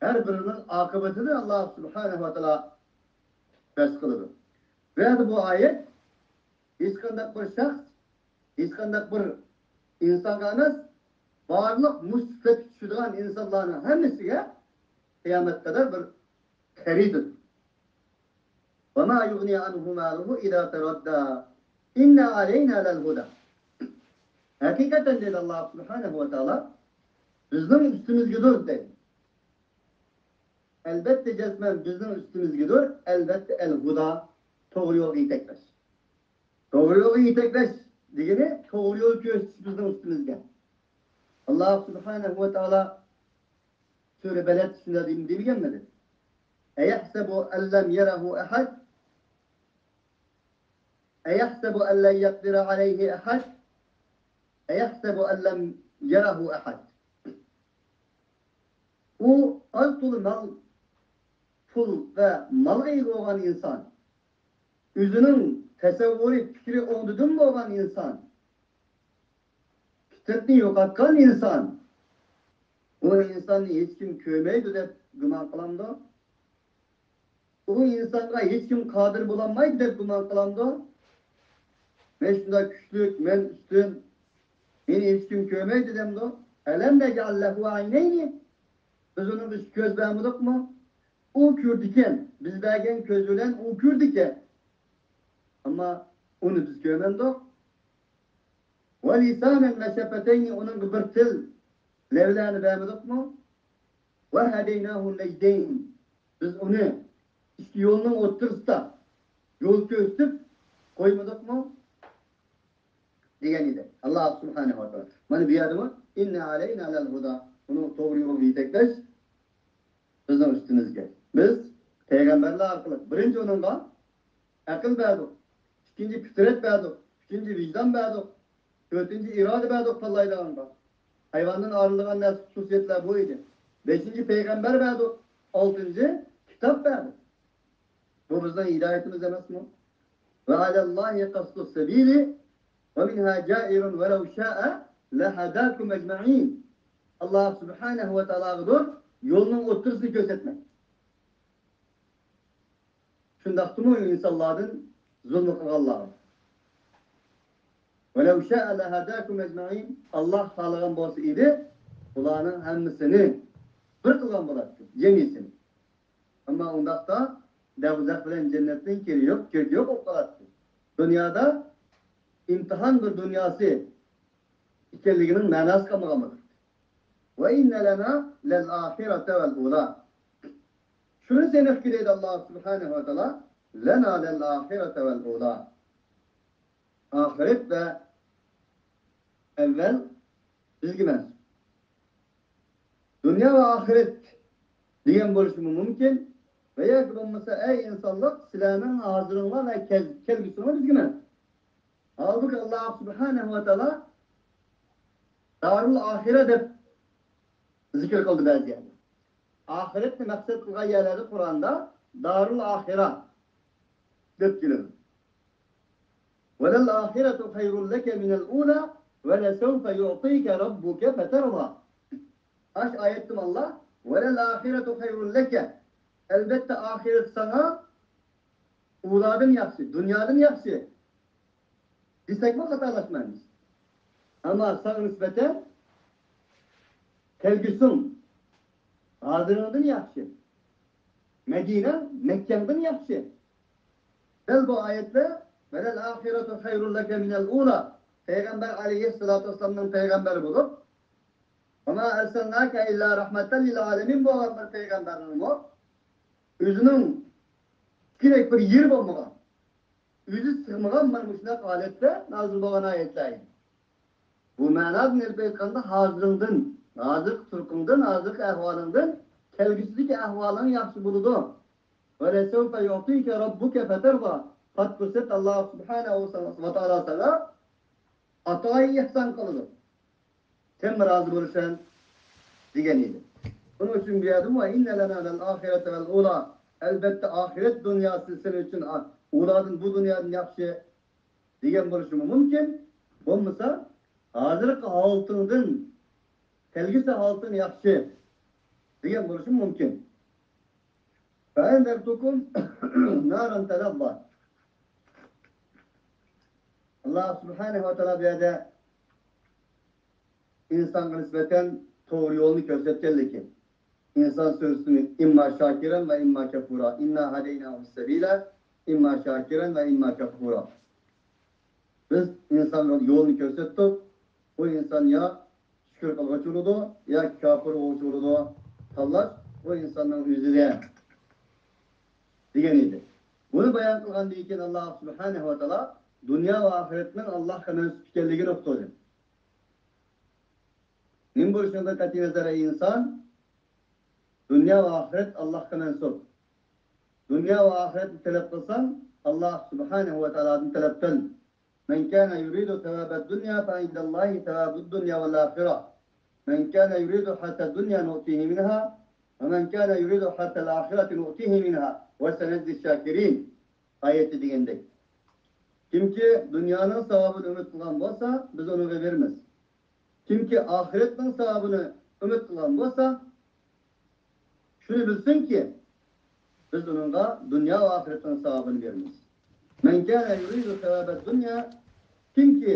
ھەر بىرىنىڭ ئاقىۋىتىنى ئاللا سۇبھانەھۇ ۋە تائالا بەس قىلىدۇ. بۇ يەردە بۇ ئايەت ھېچقانداق بىر شەخس، ھېچقانداق بىر ئىنسانغا ئەمەس، بارلىق مۇشۇ سۈپەتكە چۈشىدىغان ئىنسانلارنىڭ ھەممىسىگە قىيامەتكە قەدەر بىر خەرىتىدۇر. وما يغني عنه ماله إذا تردى إن علينا للهدى. ھەقىقەتەن دەيدۇ ئاللا سۇبھانەھۇ ۋە تائالا، بىزنىڭ ئۈستىمىزگىدۇر دەيدۇ. ئەلبەتتە جەزمەن بىزنىڭ ئۈستىمىزگىدۇر، ئەلبەتتە ئەل ھۇدا، توغرا يولغا يېتەكلەش. توغرا يولغا يېتەكلەش دېگىنى توغرا يول كۆرسىتىش بىزنىڭ ئۈستىمىزگە. ئاللا سۇبھانەھۇ ۋە تائالا سۈرە بەلەد ئىچىدە دېمىگەنمىدى؟ أيحسب أن لم يره أحد؟ أيحسب أن لن يقدر عليه أحد؟ أيحسب أن لم يره أحد؟ ئۇ ئاز تولا مال، پۇل ۋە مالغا ئىگە بولغان ئىنسان، ئۆزىنىڭ تەسەۋۋۇرى، پىكرى ئوڭدىدىن بولغان ئىنسان، پىترىتىنى يوقاتقان ئىنسان، ئۇ ئىنساننى ھېچكىم كۆرمەيدۇ دەپ گۇمان قىلامدۇ؟ ئۇ ئىنسانغا ھېچكىم قادىر بولالمايدۇ دەپ گۇمان قىلامدۇ؟ مەن شۇنداق كۈچلۈك، مەن ئۈستۈن، مېنى ھېچكىم كۆرمەيدۇ دەمدۇ؟ ألم نجعل له عينين؟ بىز ئۇنىڭغا ئىككى كۆز بەرمىدۇقمۇ؟ ئۇ كۆرىدىكەن، بىز بەرگەن كۆز بىلەن ئۇ كۆرىدىكەن. ئەمما ئۇنى بىز كۆرمەمدۇق. ولسانا وشفتين، ئۇنىڭغا بىر تىل، لەۋلەرنى بەرمىدۇقمۇ؟ وهديناه النجدين، بىز ئۇنى ئىككى يولنىڭ ئوتتۇرىسىدا يول كۆرسىتىپ قويمىدۇقمۇ؟ دېگەن ئىدى ئاللا سۇبھانەھۇ ۋە تائالا. مانا بۇ يەردىمۇ إن علينا للهدى، ئۇنى توغرا يولغا يېتەكلەش بىزنىڭ ئۈستىمىزگە. بىز پەيغەمبەرلەر ئارقىلىق بىرىنچى ئۇنىڭغا ئەقىل بەردۇق، ئىككىنچى پىترەت بەردۇق، ئۈچىنچى ۋىجدان بەردۇق، تۆتىنچى ئىرادە بەردۇق تاللايدىغانغا. ھايۋاندىن ئايرىلىدىغان نەرسە، خۇسۇسىيەتلەر بۇ ئىدى. بەشىنچى پەيغەمبەر بەردۇق، ئالتىنچى كىتاب بەردۇق. بۇ بىزنىڭ ھىدايىتىمىز ئەمەسمۇ؟ وعلى الله قصد السبيل ومنها جائر ولو شاء لهداكم أجمعين. ئاللا سۇبھانەھۇ ۋە تائالاغىدۇر يولنىڭ ئوتتۇرىسىنى كۆرسەتمەك. شۇنداقتىمۇ ئىنسانلاردىن زۇلمى قىلغانلار. ولو شاء لهداكم أجمعين. ئاللا خالىغان بولسا ئىدى، بۇلارنىڭ ھەممىسىنى بىر قىلغان بولاتتى، جەمئىيسىنى. ئەمما ئۇنداقتا دوزاخ بىلەن جەننەتنىڭ كېرىكى يوق، كېرىكى يوق بولۇپ قالاتتى. دۇنيادا ئىمتىھان بىر دۇنياسى ئىكەنلىكىنىڭ مەناسى قالمىغان بولاتتى. وإن لنا للآخرة والأولى. شۇنى سېنىقكى دەيدۇ ئاللا سۇبھانەھۇ ۋە تائالا، لنا للآخرة والأولى. ئاخىرەت ۋە ئەۋۋەل بىزگە مەنسۇپ. دۇنيا ۋە ئاخىرەت دېگەن بولۇشىمۇ مۇمكىن. ۋە ياكى بولمىسا، ئەي ئىنسانلار، سىلەرنىڭ ھازىرىڭلار ۋە كەل-، كەلگۈسىڭلار بىزگە مەنسۇپ. ھالبۇكى، ئاللا سۇبھانەھۇ ۋە تائالا دارۇل ئاخىرە دەپ زىكىر قىلدى بەزى يەردە. ئاخىرەتنى مەقسەت قىلغان يەرلەردە قۇرئاندا دارۇل ئاخىرە دەپ كېلىدۇ. وللآخرة خير لك من الأولى ولسوف يعطيك ربك فترضى. ئاش ئايەتتىمۇ ئاللا، وللآخرة خير لك، ئەلبەتتە ئاخىرەت ساڭا ئۇلادىن ياخشى، دۇنيادىن ياخشى دېسەكمۇ خاتالاشمايمىز. ئەمما ساڭا نىسبەتەن كەلگۈسىڭ ھازىرىڭدىن ياخشى، مەدىنەڭ مەككەڭدىن ياخشى. دەل بۇ ئايەتلەر، وللآخرة خير لك من الأولى، پەيغەمبەر ئەلەيھىسسالاتۇ ۋەسسالامنىڭ پەيغەمبەر بولۇپ، وما أرسلناك إلا رحمة للعالمين بولغان بىر پەيغەمبەرنىڭمۇ ئۆزىنىڭ تىكىنەك بىر يېرى بولمىغان، ئۆزى سىغمىغان مانا مۇشۇنداق ھالەتتە نازىل بولغان ئايەتلەر ئىدى. بۇ مەنادىن ئېلىپ ئېيتقاندا، ھازىرىڭدىن، ھازىرقى تۇرقۇڭدىن، ھازىرقى ئەھۋالىڭدىن كەلگۈسىدىكى ئەھۋالىڭ ياخشى بولىدۇ. ولسوف يعطيك ربك فترضى. پات پۇرسەت ئاللا سۇبھانەھۇ ۋە تائالا ساڭا ئاتايى ئېھسان قىلىدۇ. سەنمۇ رازى بولىسەن دېگەن ئىدى. شۇنىڭ ئۈچۈن بۇ يەردىمۇ وإن لنا للآخرة والأولى، ئەلبەتتە ئاخىرەت دۇنياسى سېنىڭ ئۈچۈن ئۇلاردىن، بۇ دۇنيادىن ياخشى دېگەن بولۇشىمۇ مۇمكىن. بولمىسا ھازىرقى ھالىتىڭدىن، كەلگۈسى ھالىتىڭ ياخشى دېگەن بولۇشىمۇ مۇمكىن. فأنذرتكم نارا تلظى. ئاللا سۇبھانەھۇ ۋە تائالا بۇ يەردە ئىنسانغا نىسبەتەن توغرا يولنى كۆرسەتكەنلىكى. ئىنسان سۈرىسىنى إما شاكرا وإما كفورا. إنا هديناه السبيل إما شاكرا وإما كفورا. بىز ئىنسانغا يولنى كۆرسەتتۇق. ئۇ ئىنسان يا شۈكۈر قىلغۇچى بولىدۇ، يا كاپىر بولغۇچى بولىدۇ. تاللاش ئۇ ئىنساننىڭ ئۆزىدە، دېگەن ئىدى. بۇنى بايان قىلغاندىن كېيىن، ئاللا سۇبھانەھۇ ۋە تائالا دۇنيا ۋە ئاخىرەتنىڭ ئاللاھقا مەنسۇپ ئىكەنلىكىنى ئۇقتۇردى. نېمە بولۇشىڭدىن قەتئىينەزەر، ئەي ئىنسان، دۇنيا ۋە ئاخىرەت ئاللاھقا مەنسۇپ. دۇنيا ۋە ئاخىرەتنى تەلەپ قىلساڭ، ئاللاھ سۇبھانەھۇ ۋە تائالادىن تەلەپ قىل. من كان يريد ثواب الدنيا فعند الله ثواب الدنيا والآخرة. من كان يريد حرث الدنيا نؤته منها ومن كان يريد حرث الآخرة نؤته منها وسنجزي الشاكرين. ئايەتتە دېگەندەك. كىمكى دۇنيانىڭ ساۋابىنى ئۈمىد قىلغان بولسا، بىز ئۇنىڭغا بېرىمىز. كىمكى ئاخىرەتنىڭ ساۋابىنى ئۈمىد قىلغان بولسا، شۇنى بىلسۇنكى، بىز ئۇنىڭغا دۇنيا ۋە ئاخىرەتنىڭ ساۋابىنى بېرىمىز. من كان يريد ثواب الدنيا، كىمكى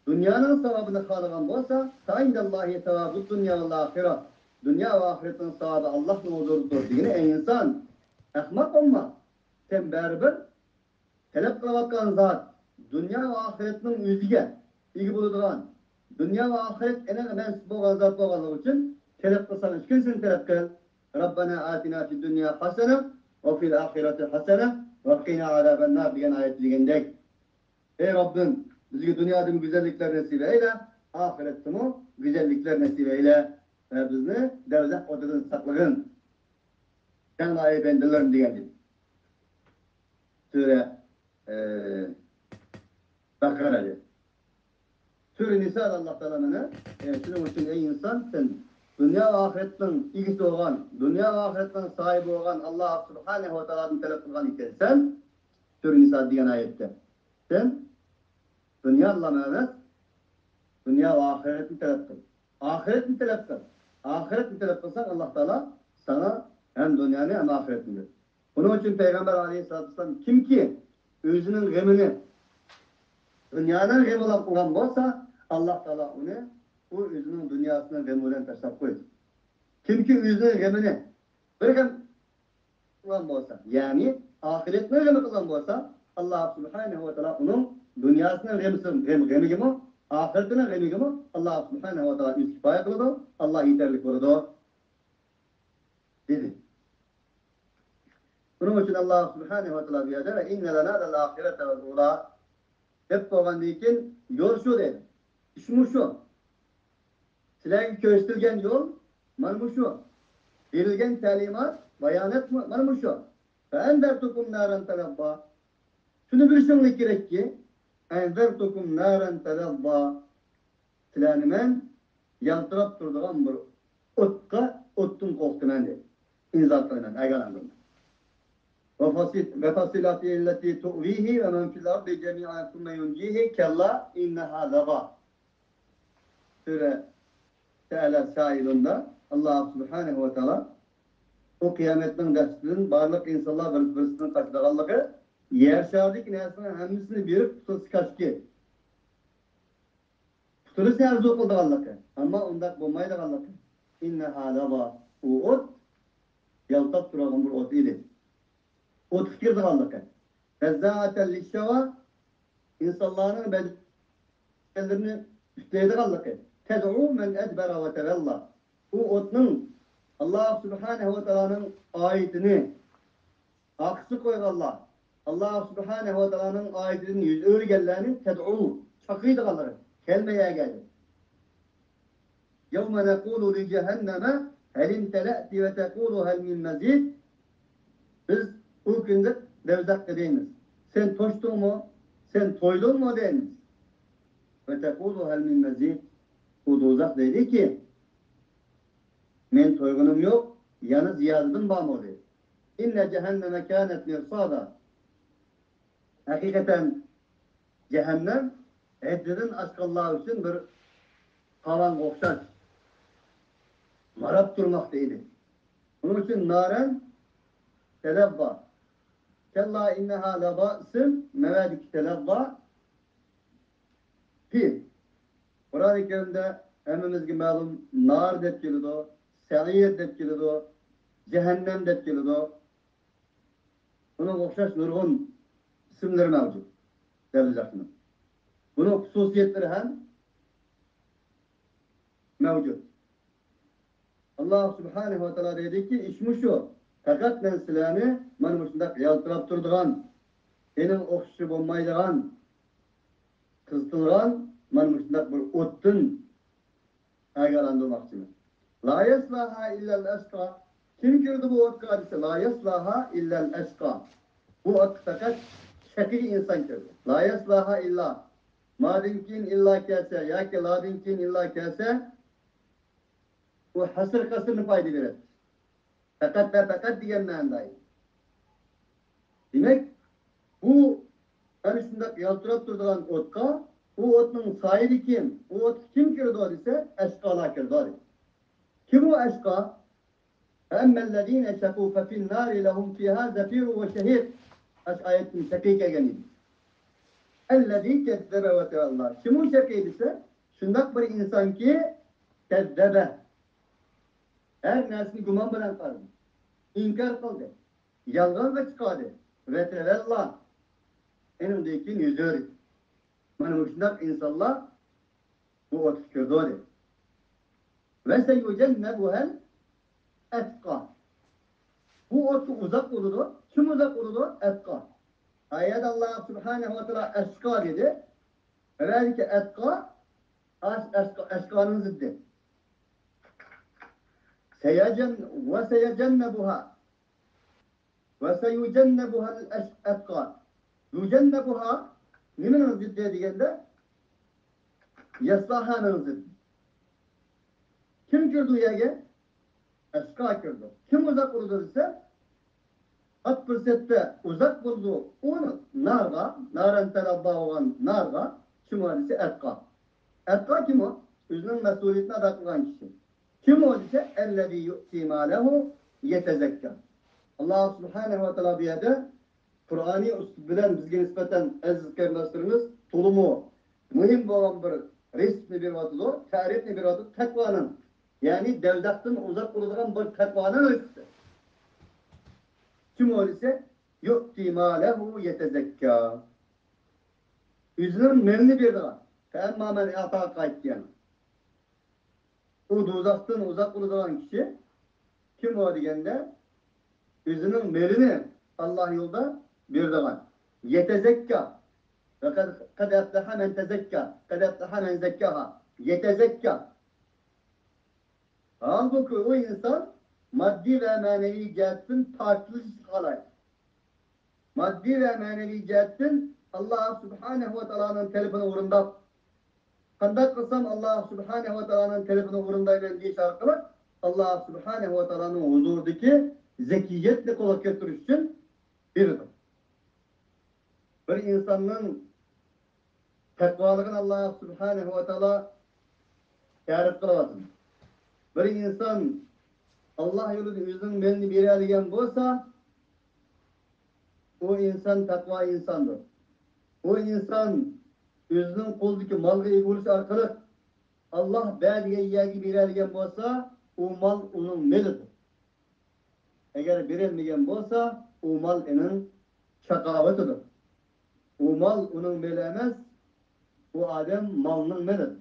دۇنيانىڭ ساۋابىنى خالىغان بولسا، فعند الله ثواب الدنيا والآخرة، دۇنيا ۋە ئاخىرەتنىڭ ساۋابى ئاللاھنىڭ ھۇزۇرىدىدۇر دېگىنى، ئەي ئىنسان، ئەخمەق بولما. سەن بەرىبىر تەلەپ قىلىۋاتقان زات دۇنيا ۋە ئاخىرەتنىڭ ئۆزىگە ئىگە بولىدىغان، دۇنيا ۋە ئاخىرەت ئېنىق مەنسۇپ بولغان زات بولغانلىقى ئۈچۈن تەلەپ قىلساڭ، ئىككىلىسىنى تەلەپ قىل. ربنا آتنا في الدنيا حسنة وفي الآخرة حسنة وقنا عذاب النار دېگەن ئايەتتە دېگەندەك. ئەي رەببىم، بىزگە دۇنيادىمۇ گۈزەللىكلەر نېسىپ ئەيلە، ئاخىرەتتىمۇ گۈزەللىكلەر نېسىپ ئەيلە ۋە بىزنى دەۋزەخ ئوتىدىن ساقلىغىن. جەڭ ئايە بەندىلەرنى دېگەن سۈرە، ئە، بەقەرەدە. سۈرە نىسادا ئاللاھ تائالا مانا، ئە، شۇنىڭ ئۈچۈن ئەي ئىنسان، سەن دۇنيا ۋە ئاخىرەتنىڭ ئىگىسى بولغان، دۇنيا ۋە ئاخىرەتنىڭ ساھىبى بولغان ئاللاھ سۇبھانەھۇ ۋە تائالادىن تەلەپ قىلغان ئىكەنسەن، سۈرە نىسا دېگەن ئايەتتە. سەن دۇنيادىلا ئەمەس، دۇنيا ۋە ئاخىرەتنى تەلەپ قىل. ئاخىرەتنى تەلەپ قىل. ئاخىرەتنى تەلەپ قىلساڭ، ئاللاھ تائالا ساڭا ھەم دۇنيانى، ھەم ئاخىرەتنى بېرىدۇ. بۇنىڭ ئۈچۈن پەيغەمبەر ئەلەيھىسسالاتۇ ۋەسسالام، كىمكى ئۆزىنىڭ غېمىنى دۇنيانىڭ غېمى بىلەن قىلغان بولسا، ئاللاھ تائالا ئۇنى ئۇ ئۆزىنىڭ دۇنياسىنىڭ غېمى بىلەن تاشلاپ قويىدۇ. كىمكى ئۆزىنىڭ غېمىنى بىر غەم قىلغان بولسا، يەنى ئاخىرەتنىڭ غېمى قىلغان بولسا، ئاللاھ سۇبھانەھۇ ۋە تائالا ئۇنىڭ دۇنياسىنىڭ غېمىسى، غېم-، غېمىگىمۇ، ئاخىرىتىنىڭ غېمىگىمۇ ئاللاھ سۇبھانەھۇ ۋە تائالا ئۆزى كۇپايە قىلىدۇ، ئاللاھ يېتەرلىك بولىدۇ، دېدى. بۇنىڭ ئۈچۈن ئاللاھ سۇبھانەھۇ ۋە تائالا بۇ يەردە، وإن لنا للآخرة والأولى دەپ بولغاندىن كېيىن، يول شۇ دەيدۇ. ئىش مۇشۇ. سىلەرگە كۆرسىتىلگەن يول مانا مۇشۇ. بېرىلگەن تەلىمات، بايانات مۇ-، مانا مۇشۇ. فأنذرتكم نارا تلظى. شۇنى بىلىشىڭلار كېرەككى، أنذرتكم نارا تلظى. سىلەرنى مەن يالتىراپ تۇرىدىغان بىر ئوتقا، ئوتتىن قورقۇتىمەن دەيدۇ. ئىنزار قىلىمەن، ئاگاھلاندۇرىمەن. وفصيلته التي تؤويه ومن في الأرض جميعا ثم ينجيه كلا إنها لظى. سۈرە تەئەلە سائىلۇندا ئاللاھ سۇبھانەھۇ ۋە تائالا ئۇ قىيامەتنىڭ دەھشىتىدىن بارلىق ئىنسانلار بىرسى-بىرسىدىن قاچىدىغانلىقى، يەر شارىدىكى نەرسىنىڭ ھەممىسىنى بېرىپ قۇتۇلسا كاشكى. قۇتۇلۇشنى ئارزۇ قىلىدىغانلىقى، ئەمما ئۇنداق بولمايدىغانلىقى. إنها لظى، ئۇ ئوت يالتاپ تۇرىدىغان بىر ئوت ئىدى. ئوتقا كىرىدىغانلىقى. نزاعة للشوى، ئىنسانلارنىڭ بەدەنلىرىنى پۈتلەيدىغانلىقى. تدعو من أدبر وتولى. ئۇ ئوتنىڭ ئاللاھ سۇبھانەھۇ ۋە تائالانىڭ ئايىتىنى ئارقىسىغا قويغانلار، ئاللاھ سۇبھانەھۇ ۋە تائالانىڭ ئايىتىدىن يۈز ئۆرۈگەنلەرنى تدعو، چاقىرىدىغانلىرى، كەلمەي ئەگەردى. يوم نقول لجهنم هل امتلأت وتقول هل من مزيد. بىز ئۇ كۈندە دەۋزەخكە دەيمىز، سەن توشتۇڭمۇ؟ سەن تويدۇڭمۇ؟ دەيمىز. وتقول هل من مزيد. ئۇ دوزاخ دەيدىكى، مەن تويغىنىم يوق، يەنە زىيادىدىن بارمۇ؟ دەيدۇ. إن جهنم كانت مرصادا. ھەقىقەتەن جەھەننەم ھەددىدىن ئاشقانلار ئۈچۈن بىر تاۋانغا ئوخشاش ماراپ تۇرماقتا ئىدى. ئۇنىڭ ئۈچۈن نارەن تەلەۋۋا. كەللا ئىننەھا لەۋا ئىسىم مەۋەدىكى تەلەۋۋا. پى. قۇرئانى كەرىمدە ھەممىمىزگە مەلۇم نار دەپ كېلىدۇ، سەئىر دەپ كېلىدۇ، جەھەننەم دەپ كېلىدۇ. بۇنىڭغا ئوخشاش نۇرغۇن ئىسىملىرى مەۋجۇت دەۋزەخنىڭ. بۇنىڭ خۇسۇسىيەتلىرى ھەم مەۋجۇت. ئاللاھ سۇبھانەھۇ ۋە تائالا دەيدىكى، ئىش مۇشۇ. پەقەت مەن سىلەرنى مانا مۇشۇنداق يالتىراپ تۇرىدىغان ئېنىڭ ئوخشىشى بولمايدىغان، قىزىتىلغان مانا مۇشۇنداق بىر ئوتتىن ئاگاھلاندۇرماقچىمەن. لا يصلاها إلا الأشقى. كىم كىرىدۇ بۇ ئوتقا دېسە، لا يصلاها إلا الأشقى. بۇ ئوتقا پەقەت شەقىي ئىنسان كىرىدۇ. لا يصلاها إلا. مادىن كېيىن ئىللا كەلسە ياكى لادىن كېيىن ئىللا كەلسە، ئۇ ھەسر قەسرىنى پايدا بېرەتتى. پەقەت ۋە پەقەت دېگەن مەنىدە ئىدى. دېمەك، بۇ ئەنە شۇنداق يالتىراپ تۇرىدىغان ئوتقا، ئۇ ئوتنىڭ سايىدىكى، ئۇ ئوتقا كىم كىرىدۇ دېسە، ئەشقالار كىرىدۇ دېدى. كىم ئۇ ئەشقا؟ فأما الذين شقوا ففي النار لهم فيها زفير وشهيق. ئاشۇ ئايەتتىن شەقىي كەلگەن ئىدى. الذي كذب وتولى. كىم ئۇ شەقىي دېسە، شۇنداق بىر ئىنسانكى، كەززەبە. ھەر نەرسىنى گۇمان بىلەن قارىدى. ئىنكار قىلدى. يالغانغا چىقاردى. ۋەتەۋەللا. ئېنىڭدىن كېيىن يۈز ئۆرۈدى. مانا مۇشۇنداق ئىنسانلار بۇ ئوتقا كىرىدۇ دېدى. ۋەسەيۇجەننەبۇھەل ئەتقا. بۇ ئوتقا ئۇزاق بولىدۇ. كىم ئۇزاق بولىدۇ؟ ئەتقا. ئايەتتە ئاللا سۇبھانەھۇ ۋە تائالا ئەشقا دېدى. ۋەلىكى ئەتقا، ئەش-، ئەشقا، ئەشقانىڭ زىددى. سەيەجەن-، ۋە سەيەجەننەبۇھا. ۋە سەيۇجەننەبۇھەل ئەش-، ئەتقا. يۇجەننەبۇھا نېمىنىڭ زىددى دېگەندە، يەسلاھانىڭ زىددى. كىم كىرىدۇ يەرگە؟ ئەشقا كىرىدۇ. كىم ئۇزاق بولىدۇ دېسە، ئات پۇرسەتتە ئۇزاق بولىدۇ. ئۇ نارغا، نارەن تەلەززا بولغان نارغا، كىم ئۇ دېسە ئەتقا. ئەتقا كىم ئۇ؟ ئۆزىنىڭ مەسئۇلىيىتىنى ئادا قىلغان كىشى. كىم ئۇ دېسە، ئەللەزى يۇئتى مالەھۇ يەتەزەككا. ئاللا سۇبھانەھۇ ۋە تائالا بۇ يەردە قۇرئانىي ئۇسلۇب بىلەن بىزگە نىسبەتەن ئەزىز قېرىنداشلىرىمىز تولىمۇ مۇھىم بولغان بىر رېتسېپنى بېرىۋاتىدۇ، تەرىپنى بېرىۋاتىدۇ تەقۋانىڭ. يەنى دوزاختىن ئۇزاق بولىدىغان بىر تەقۋانىڭ رېتسېپى. كىم ئۇ دېسە، يۇئتى مالەھۇ يەتەزەككا. ئۆزىنىڭ مېلىنى بېرىدىغان. فەئەمما مەن ئەئتاغا قايتتى يەنە. ئۇ دوزاختىن ئۇزاق بولىدىغان كىشى كىم ئۇ دېگەندە، ئۆزىنىڭ مېلىنى ئاللا يولىدا بېرىدىغان. يەتەزەككا. قەد، قەد ئەفلەھە مەن تەزەككا. قەد ئەفلەھە مەن زەككاھا. يەتەزەككا. ھالبۇكى، ئۇ ئىنسان ماددىي ۋە مەنىۋى جەھەتتىن پاكىزلىشىشقا لايىق. ماددىي ۋە مەنىۋى جەھەتتىن ئاللا سۇبھانەھۇ ۋە تائالانىڭ تەلىپىنى ئورۇنداپ، قانداق قىلسام ئاللا سۇبھانەھۇ ۋە تائالانىڭ تەلىپىنى ئورۇندايمەن دېيىش ئارقىلىق ئاللا سۇبھانەھۇ ۋە تائالانىڭ ھۇزۇرىدىكى زەكىيەتنى قولغا كەلتۈرۈش ئۈچۈن بېرىدۇ. بىر ئىنساننىڭ تەقۋالىقىنى ئاللا سۇبھانەھۇ ۋە تائالا تەرىپ قىلىۋاتىدۇ. بىر ئىنسان ئاللا يولىدا ئۆزىنىڭ مېلىنى بېرەلىگەن بولسا، ئۇ ئىنسان تەقۋا ئىنساندۇر. ئۇ ئىنسان ئۆزىنىڭ قولىدىكى مالغا ئىگە بولۇش ئارقىلىق ئاللا بەر دېگەن يەرگە بېرەلىگەن بولسا، ئۇ مال ئۇنىڭ مېلىدۇر. ئەگەر بېرەلمىگەن بولسا، ئۇ مال ئېنىڭ شاقاۋىتىدۇر. ئۇ مال ئۇنىڭ مېلى ئەمەس، ئۇ ئادەم مالنىڭ مېلىدۇر.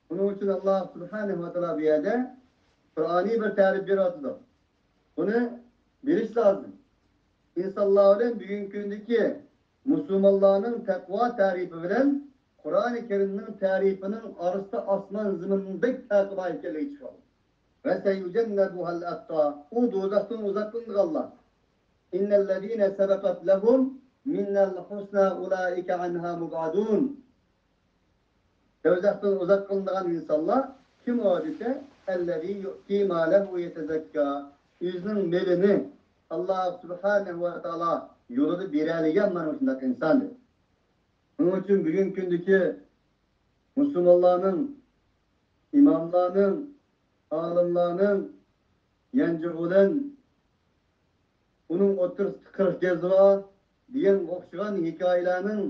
بۇنىڭ ئۈچۈن ئاللا سۇبھانەھۇ ۋە تائالا بۇ يەردە قۇرئانىي بىر تەرىپ بېرىۋاتىدۇ. بۇنى بىلىش لازىم. ئىنسانلار بىلەن بۈگۈنكى كۈندىكى مۇسۇلمانلارنىڭ تەقۋا تەرىپى بىلەن قۇرئانى كەرىمنىڭ تەرىپىنىڭ ئارىسىدا ئاسمان زېمىندەك پەرقى بار ئىكەنلىكى چىقىدۇ. ۋە سەيۇجەننەبۇھەل ئەتقا. ئۇ دوزاختىن ئۇزاقلىنىدىغانلار. ئىننەللەزىنە سەبەقەت لەھۇم مىننەل ھۇسنا ئۇلائىكە ئەنھا مۇبئەدۇن. دوزاختىن ئۇزاق قىلىنىدىغان ئىنسانلار كىم ئۇ دېسە، ئەللەزى يۇئتى مالەھۇ يەتەزەككا. ئۆزىنىڭ مېلىنى ئاللا سۇبھانەھۇ ۋە تائالا يولىدا بېرەلىگەن مانا شۇنداق ئىنسان دېدى. شۇنىڭ ئۈچۈن بۈگۈنكى كۈندىكى مۇسۇلمانلارنىڭ، ئىماملارنىڭ، ئالىملارنىڭ يانچۇقى بىلەن ئۇنىڭ ئوتتۇرىسىدا قىرىق گەز بار دېگەنگە ئوخشىغان ھېكايىلەرنىڭ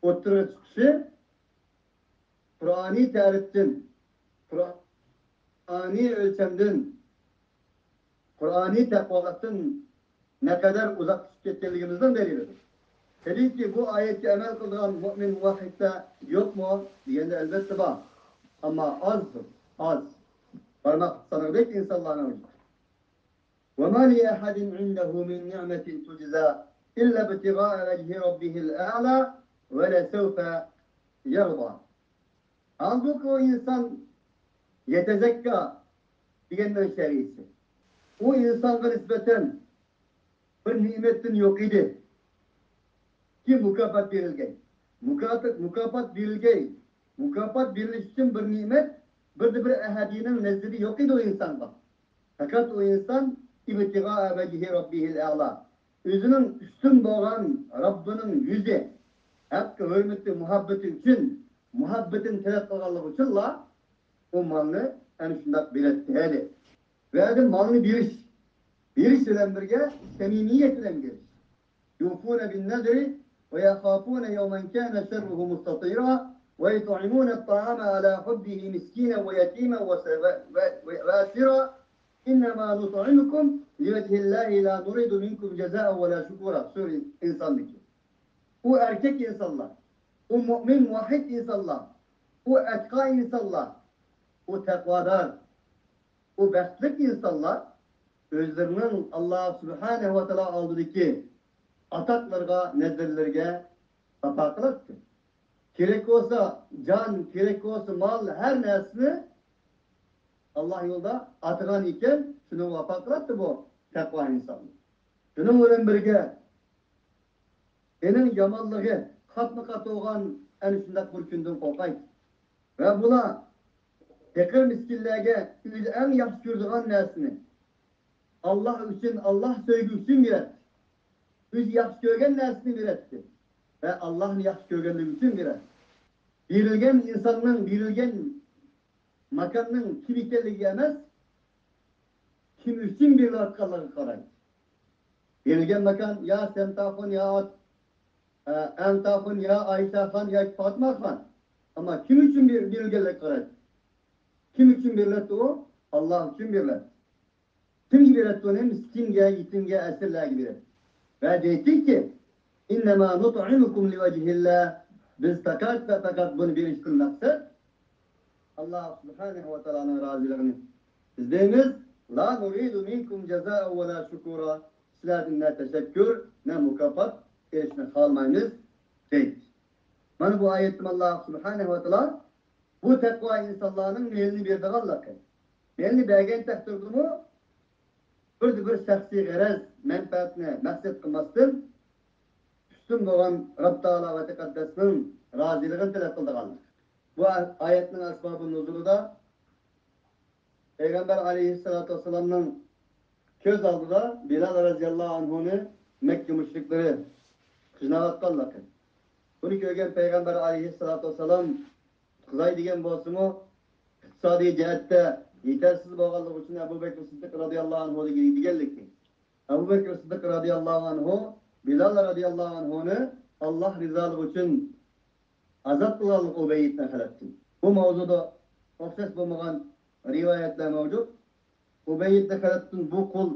ئوتتۇرىغا چىقىشى قۇرئانىي تەرىپتىن، قۇرئانىي ئۆلچەمدىن، قۇرئانىي تەقۋالىقتىن نەقەدەر ئۇزاقلىشىپ كەتكەنلىكىمىزنىڭ دەلىلىدۇر. تەبىئىيكى، بۇ ئايەتكە ئەمەل قىلىدىغان مۇئمىن مۇۋەھھىدلەر يوقمۇ دېگەندە، ئەلۋەتتە بار. ئەمما ئازدۇر، ئاز. بارماق سانىغۇدەك ئىنسانلارنىڭ ئۆزى. وما لأحد عنده من نعمة تجزى إلا ابتغاء وجه ربه الأعلى ولسوف يرضى. ھالبۇكى، ئۇ ئىنسان يەتەزەككا دېگەننىڭ شەرھىسى. ئۇ ئىنسانغا نىسبەتەن بىر نېمەتتىن يوق ئىدى كى، مۇكاپات بېرىلگەي. مۇكاپات، مۇكاپات بېرىلگەي. مۇكاپات بېرىلىش ئۈچۈن بىر نېمەت، بىردە بىر ئەھەدىنىڭ نەزىرى يوق ئىدى ئۇ ئىنسانغا. پەقەت ئۇ ئىنسان ابتغاء وجه ربه الأعلى، ئۆزىنىڭ ئۈستۈن بولغان رەببىنىڭ يۈزى، ھەققى ھۆرمىتى، مۇھەببىتى ئۈچۈن، مۇھەببىتىنى تەلەپ قىلغانلىقى ئۈچۈنلا ئۇ مالنى ئەنە شۇنداق بېرەتتى، ھەدە. بۇ يەردە مالنى بېرىش، بېرىش بىلەن بىرگە سەمىمىيەت بىلەن بېرىش. يوفون بالنذر ويخافون يوما كان شره مستطيرا ويطعمون الطعام على حبه مسكينا ويتيما وس-، و-، و-، و-، وأسيرا إنما نطعمكم لوجه الله لا نريد منكم جزاء ولا شكورا. سۈرە ئىنساندىكى. ئۇ ئەركەك ئىنسانلار، ئۇ مۇئمىن، مۇۋەھھىد ئىنسانلار، ئۇ ئەتقا ئىنسانلار، ئۇ تەقۋادار، ئۇ بەختلىك ئىنسانلار ئۆزلىرىنىڭ ئاللا سۇبھانەھۇ ۋە تائالا ئالدىدىكى ئاتاقلىرىغا، نەزىرلىرىگە ۋاپا قىلاتتى. كېرەك بولسا جان، كېرەك بولسا مال، ھەر نەرسىنى ئاللا يولىدا ئاتىغان ئىكەن، شۇنىڭغا ۋاپا قىلاتتى بۇ تەقۋا ئىنسانلار. شۇنىڭ بىلەن بىرگە، ئېنىڭ يامانلىقى قاتمۇ قات بولغان ئەنە شۇنداق بىر كۈندىن قورقايتتى. ۋە بۇلار پېقىر مىسكىنلەرگە ئۆزى ئەڭ ياخشى كۆرىدىغان نەرسىنى، ئاللا ئۈچۈن، ئاللا سۆيگۈ ئۈچۈن بېرەتتى. ئۆزى ياخشى كۆرگەن نەرسىنى بېرەتتى. ۋە ئاللانى ياخشى كۆرگەنلىكى ئۈچۈن بېرەتتى. بېرىلگەن ئىنساننىڭ، بېرىلگەن ماكاننىڭ كىم ئىكەنلىكىگە ئەمەس، كىم ئۈچۈن بېرىلىۋاتقانلىقىغا قارايدۇ. بېرىلگەن ماكان يا سەمتاخۇن، يا ئات-، ئە، ئەمتاخۇن، يا ئايشاخان ياكى پاتىماخان. ئەمما كىم ئۈچۈن بېر-، بېرىلگەنلىكىگە قارايدۇ. كىم ئۈچۈن بېرىلەتتى ئۇ؟ ئاللا ئۈچۈن بېرىلەتتى. كىمگە بېرەتتى ئۇنى؟ مىسكىنگە، يېتىمگە، ئەسىرلەرگە بېرەتتى. ۋە دەيتتىكى، إنما نطعمكم لوجه الله، بىز پەقەت ۋە پەقەت بۇنى بېرىشتىن مەقسەت ئاللا سۇبھانەھۇ ۋە تائالانىڭ رازىلىقىنى ئىزدەيمىز. لا نريد منكم جزاء ولا شكورا، سىلەردىن نە تەشەككۈر، نە مۇكاپات ئېلىشنى خالىمايمىز، دەيدۇ. مانا بۇ ئايەتتىن ئاللا سۇبھانەھۇ ۋە تائالا بۇ تەقۋا ئىنسانلارنىڭ مېلىنى بېرىدىغانلىقى، مېلىنى بەرگەن تەقدىردىمۇ بىردە بىر شەخسىي غەرەز، مەنپەئەتنى مەقسەت قىلماستىن، ئۈستۈن بولغان رەب تائالا ۋە تەقەددەسنىڭ رازىلىقىنى تەلەپ قىلىدىغانلىق. بۇ ئايەتنىڭ ئەسبابى نۇزۇلىدا پەيغەمبەر ئەلەيھىسسالاتۇ ۋەسسالامنىڭ كۆز ئالدىدا بىلال رەزىياللاھۇ ئەنھۇنى مەككە مۇشرىكلىرى قىيناۋاتقانلىقى. بۇنى كۆرگەن پەيغەمبەر ئەلەيھىسسالاتۇ ۋەسسالام قۇتقۇزاي دېگەن بولسىمۇ، ئىقتىسادىي جەھەتتە يېتەرسىز بولغانلىقى ئۈچۈن ئەبۇ بەكرى سىددىق رەزىياللاھۇ ئەنھۇدىن دېگەنلىكى. ئەبۇ بەكرى سىددىق رەزىياللاھۇ ئەنھۇ بىلال رەزىياللاھۇ ئەنھۇنى ئاللا رىزالىقى ئۈچۈن ئازاد قىلغانلىقى ئۇبەي ئىبن خەلەپتىن. بۇ ماۋزۇدا ئوخشاش بولمىغان رىۋايەتلەر مەۋجۇت. ئۇبەي ئىبن خەلەپتىن بۇ قۇل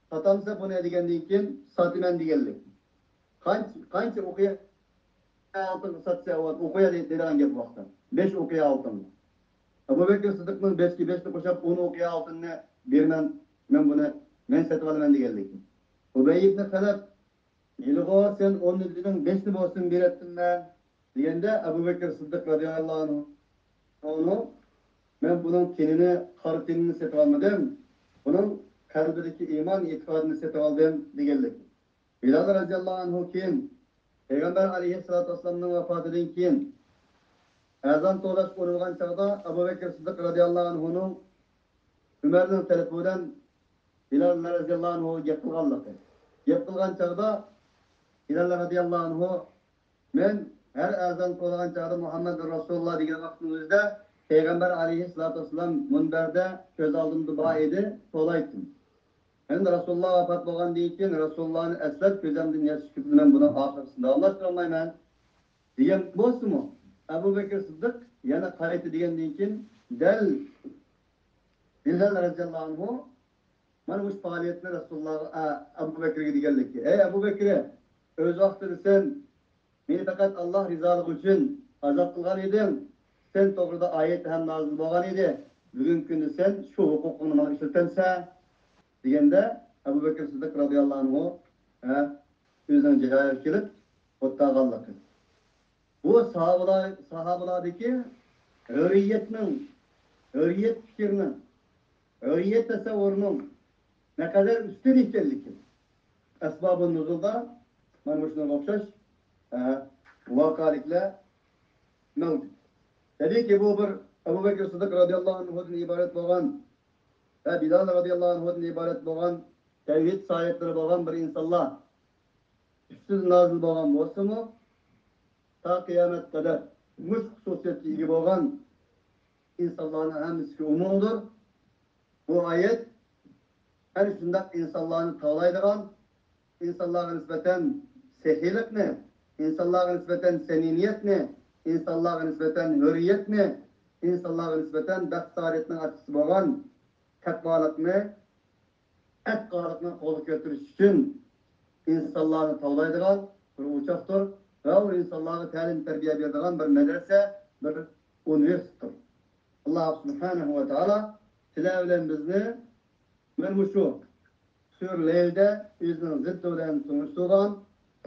ساتامسەن بۇنى دېگەندىن كېيىن، ساتىمەن دېگەنلىك. قانچە، قانچە ئوقيا ئالتۇنغا ساتسا، ئۇ ئوقيا دەيدىغان گەپ ۋاقىتتا. بەش ئوقيا ئالتۇنغا. ئەبۇ بەكرى سىددىقنىڭ بەشكە بەشنى قوشۇپ، ئون ئوقيا ئالتۇننى بېرىمەن، مەن بۇنى، مەن سېتىۋالىمەن دېگەنلىك. ئۇبەي ئىبن خەلەپ، ھېلىغۇ سەن ئون دېدىڭ، بەشنى بولسۇن بېرەتتىم مەن، دېگەندە، ئەبۇ بەكرى سىددىق رەزىياللاھۇ ئەنھۇ، مەن بۇنىڭ تېنىنى، قارا تېنىنى سېتىۋالمىدىم، بۇنىڭ قەلبىدىكى ئىمان ئېتىقادىنى سېتىۋالدىم، دېگەنلىك. بىلال رەزىياللاھۇ ئەنھۇ كېيىن، پەيغەمبەر ئەلەيھىسسالاتۇ ۋەسسالامنىڭ ۋاپاتىدىن كېيىن، ئەزان توۋلاش ئۇرۇلغان چاغدا ئەبۇ بەكرى سىددىق رەزىياللاھۇ ئەنھۇنىڭ ئۆمەرنىڭ تەلىپى بىلەن بىلال رەزىياللاھۇ ئەنھۇغا گەپ قىلغانلىقى. گەپ قىلغان چاغدا بىلال رەزىياللاھۇ ئەنھۇ، مەن ھەر ئەزان توۋلىغان چاغدا مۇھەممەدۇر رەسۇلۇللاھ دېگەن ۋاقىتنىڭ ئۆزىدە پەيغەمبەر ئەلەيھىسسالاتۇ ۋەسسالام مۇنبەردە كۆز ئالدىمدا بار ئىدى، توۋلايتتىم. ئەمدى رەسۇلۇللاھ ۋاپات بولغاندىن كېيىن رەسۇلۇللاھنى ئەسلەپ كۆزۈمدىن ياش چىقىپ مەن بۇنىڭ ئاخىرىسىنى داۋاملاشتۇرالمايمەن دېگەن بولسىمۇ، ئەبۇ بەكرى سىددىق يەنە قايتا دېگەندىن كېيىن دەل بىلال رەزىياللاھۇ ئەنھۇ مانا مۇشۇ پائالىيەتنى رەسۇلۇللاھقا، ئە، ئەبۇ بەكرىگە دېگەنلىكى، ئەي ئەبۇ بەكرى، ئۆز ۋاقتىدا سەن مېنى پەقەت ئاللاھ رىزالىقى ئۈچۈن ئازاد قىلغان ئىدىڭ، سەن توغرىدا ئايەت ھەم نازىل بولغان ئىدى، بۈگۈنكى كۈندە سەن شۇ ھوقۇقۇڭنى ماڭا ئىشلىتەمسەن؟ دېگەندە، ئەبۇ بەكرى سىددىق رەزىياللاھۇ ئەنھۇ، ھە، ئۆزىنىڭ جايىغا كېلىپ ئولتۇرغانلىقى. بۇ ساھابىلار، ساھابىلاردىكى ھۆرىيەتنىڭ، ھۆرىيەت پىكىرنىڭ، ھۆرىيەت تەسەۋۋۇرىنىڭ نەقەدەر ئۈستۈن ئىكەنلىكى. ئەسبابۇن نۇزۇلدا مانا مۇشۇنىڭغا ئوخشاش، ئە، ۋەقەلىكلەر مەۋجۇت. تەبىئىيكى، بۇ بىر ئەبۇ بەكرى سىددىق رەزىياللاھۇ ئەنھۇدىن ئىبارەت بولغان ۋە بىلال رەزىياللاھۇ ئەنھۇدىن ئىبارەت بولغان تەۋھىد ساھىبلىرى بولغان بىر ئىنسانلار ئۈستىدىن نازىل بولغان بولسىمۇ، تا قىيامەت قەدەر مۇشۇ خۇسۇسىيەتكە ئىگە بولغان ئىنسانلارنىڭ ھەممىسىگە ئومۇمدۇر. بۇ ئايەت ئەنە شۇنداق ئىنسانلارنى تاۋلايدىغان، ئىنسانلارغا نىسبەتەن سېخىيلىقنى، ئىنسانلارغا نىسبەتەن سەمىمىيەتنى، ئىنسانلارغا نىسبەتەن ھۆرىيەتنى، ئىنسانلارغا نىسبەتەن بەخت سائادەتنىڭ ئاچقۇچىسى بولغان تەقۋالىقنى، ئەتقالىقنى قولغا كەلتۈرۈش ئۈچۈن ئىنسانلارنى تاۋلايدىغان بىر ئوچاقتۇر ۋە ئۇ ئىنسانلارغا تەلىم-تەربىيە بېرىدىغان بىر مەدرەسە، بىر ئۇنىۋېرسىتېتتۇر. ئاللاھ سۇبھانەھۇ ۋە تائالا سىلەر بىلەن بىزنى مانا مۇشۇ سۈرە لەيلدە ئۆزىنىڭ زىددى بىلەن تونۇشتۇرغان،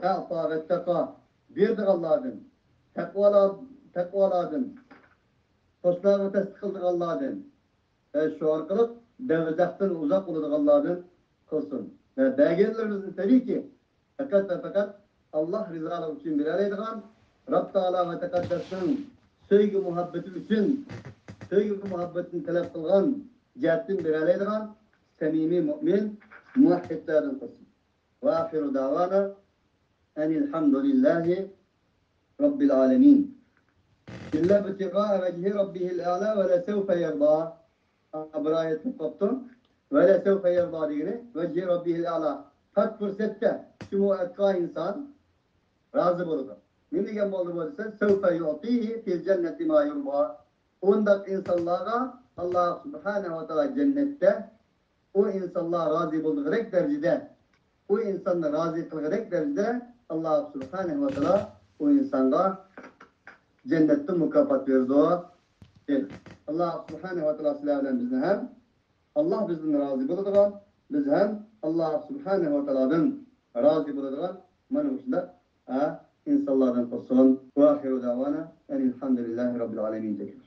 ئەئتا ۋەتتەقا، بېرىدىغانلاردىن، تەقۋالار، تەقۋالاردىن، ھۆسنىگە تەستىق قىلىدىغانلاردىن، ۋە شۇ ئارقىلىق دوزاختىن ئۇزاق بولىدىغانلاردىن قىلسۇن. ۋە بەرگەنلىرىمىزنى تەبىئىيكى پەقەت ۋە پەقەت ئاللاھ رىزالىقى ئۈچۈن بېرەلەيدىغان، رەب تائالا ۋە تەقەددەسنىڭ سۆيگۈ مۇھەببىتى ئۈچۈن، سۆيگۈ مۇھەببىتىنى تەلەپ قىلغان جەھەتتىن بېرەلەيدىغان سەمىمىي مۇئمىن مۇۋەھھىدلەردىن قىلسۇن. وآخر دعوانا أن الحمد لله رب العالمين. إلا ابتغاء وجه ربه الأعلى ولسوف يرضى. بىر ئايەتتىن قاپتۇ. ولسوف يرضى دېگىنى ۋەجھى رەببىھىل ئەلا. پەت پۇرسەتتە شۇ ئەتقا ئىنسان رازى بولىدۇ. نېمە دېگەن بولدى بۇ دېسە، سوفە يۇئتىھى فىل جەننەتى ما يۇرضا. ئۇنداق ئىنسانلارغا ئاللاھ سۇبھانەھۇ ۋە تائالا جەننەتتە ئۇ ئىنسانلار رازى بولىدىغۇدەك دەرىجىدە، ئۇ ئىنساننى رازى قىلغۇدەك دەرىجىدە ئاللاھ سۇبھانەھۇ ۋە تائالا ئۇ ئىنسانغا جەننەتتە مۇكاپات بېرىدۇ، دېدى. ئاللاھ سۇبھانەھۇ ۋە تائالا سىلەر بىلەن بىزنى ھەم ئاللاھ بىزدىن رازى بولىدىغان، بىز ھەم ئاللاھ سۇبھانەھۇ ۋە تائالادىن رازى بولىدىغان مانا مۇشۇنداق، ھە، ئىنسانلاردىن قىلسۇن. وآخر دعوانا أن الحمد لله رب العالمين.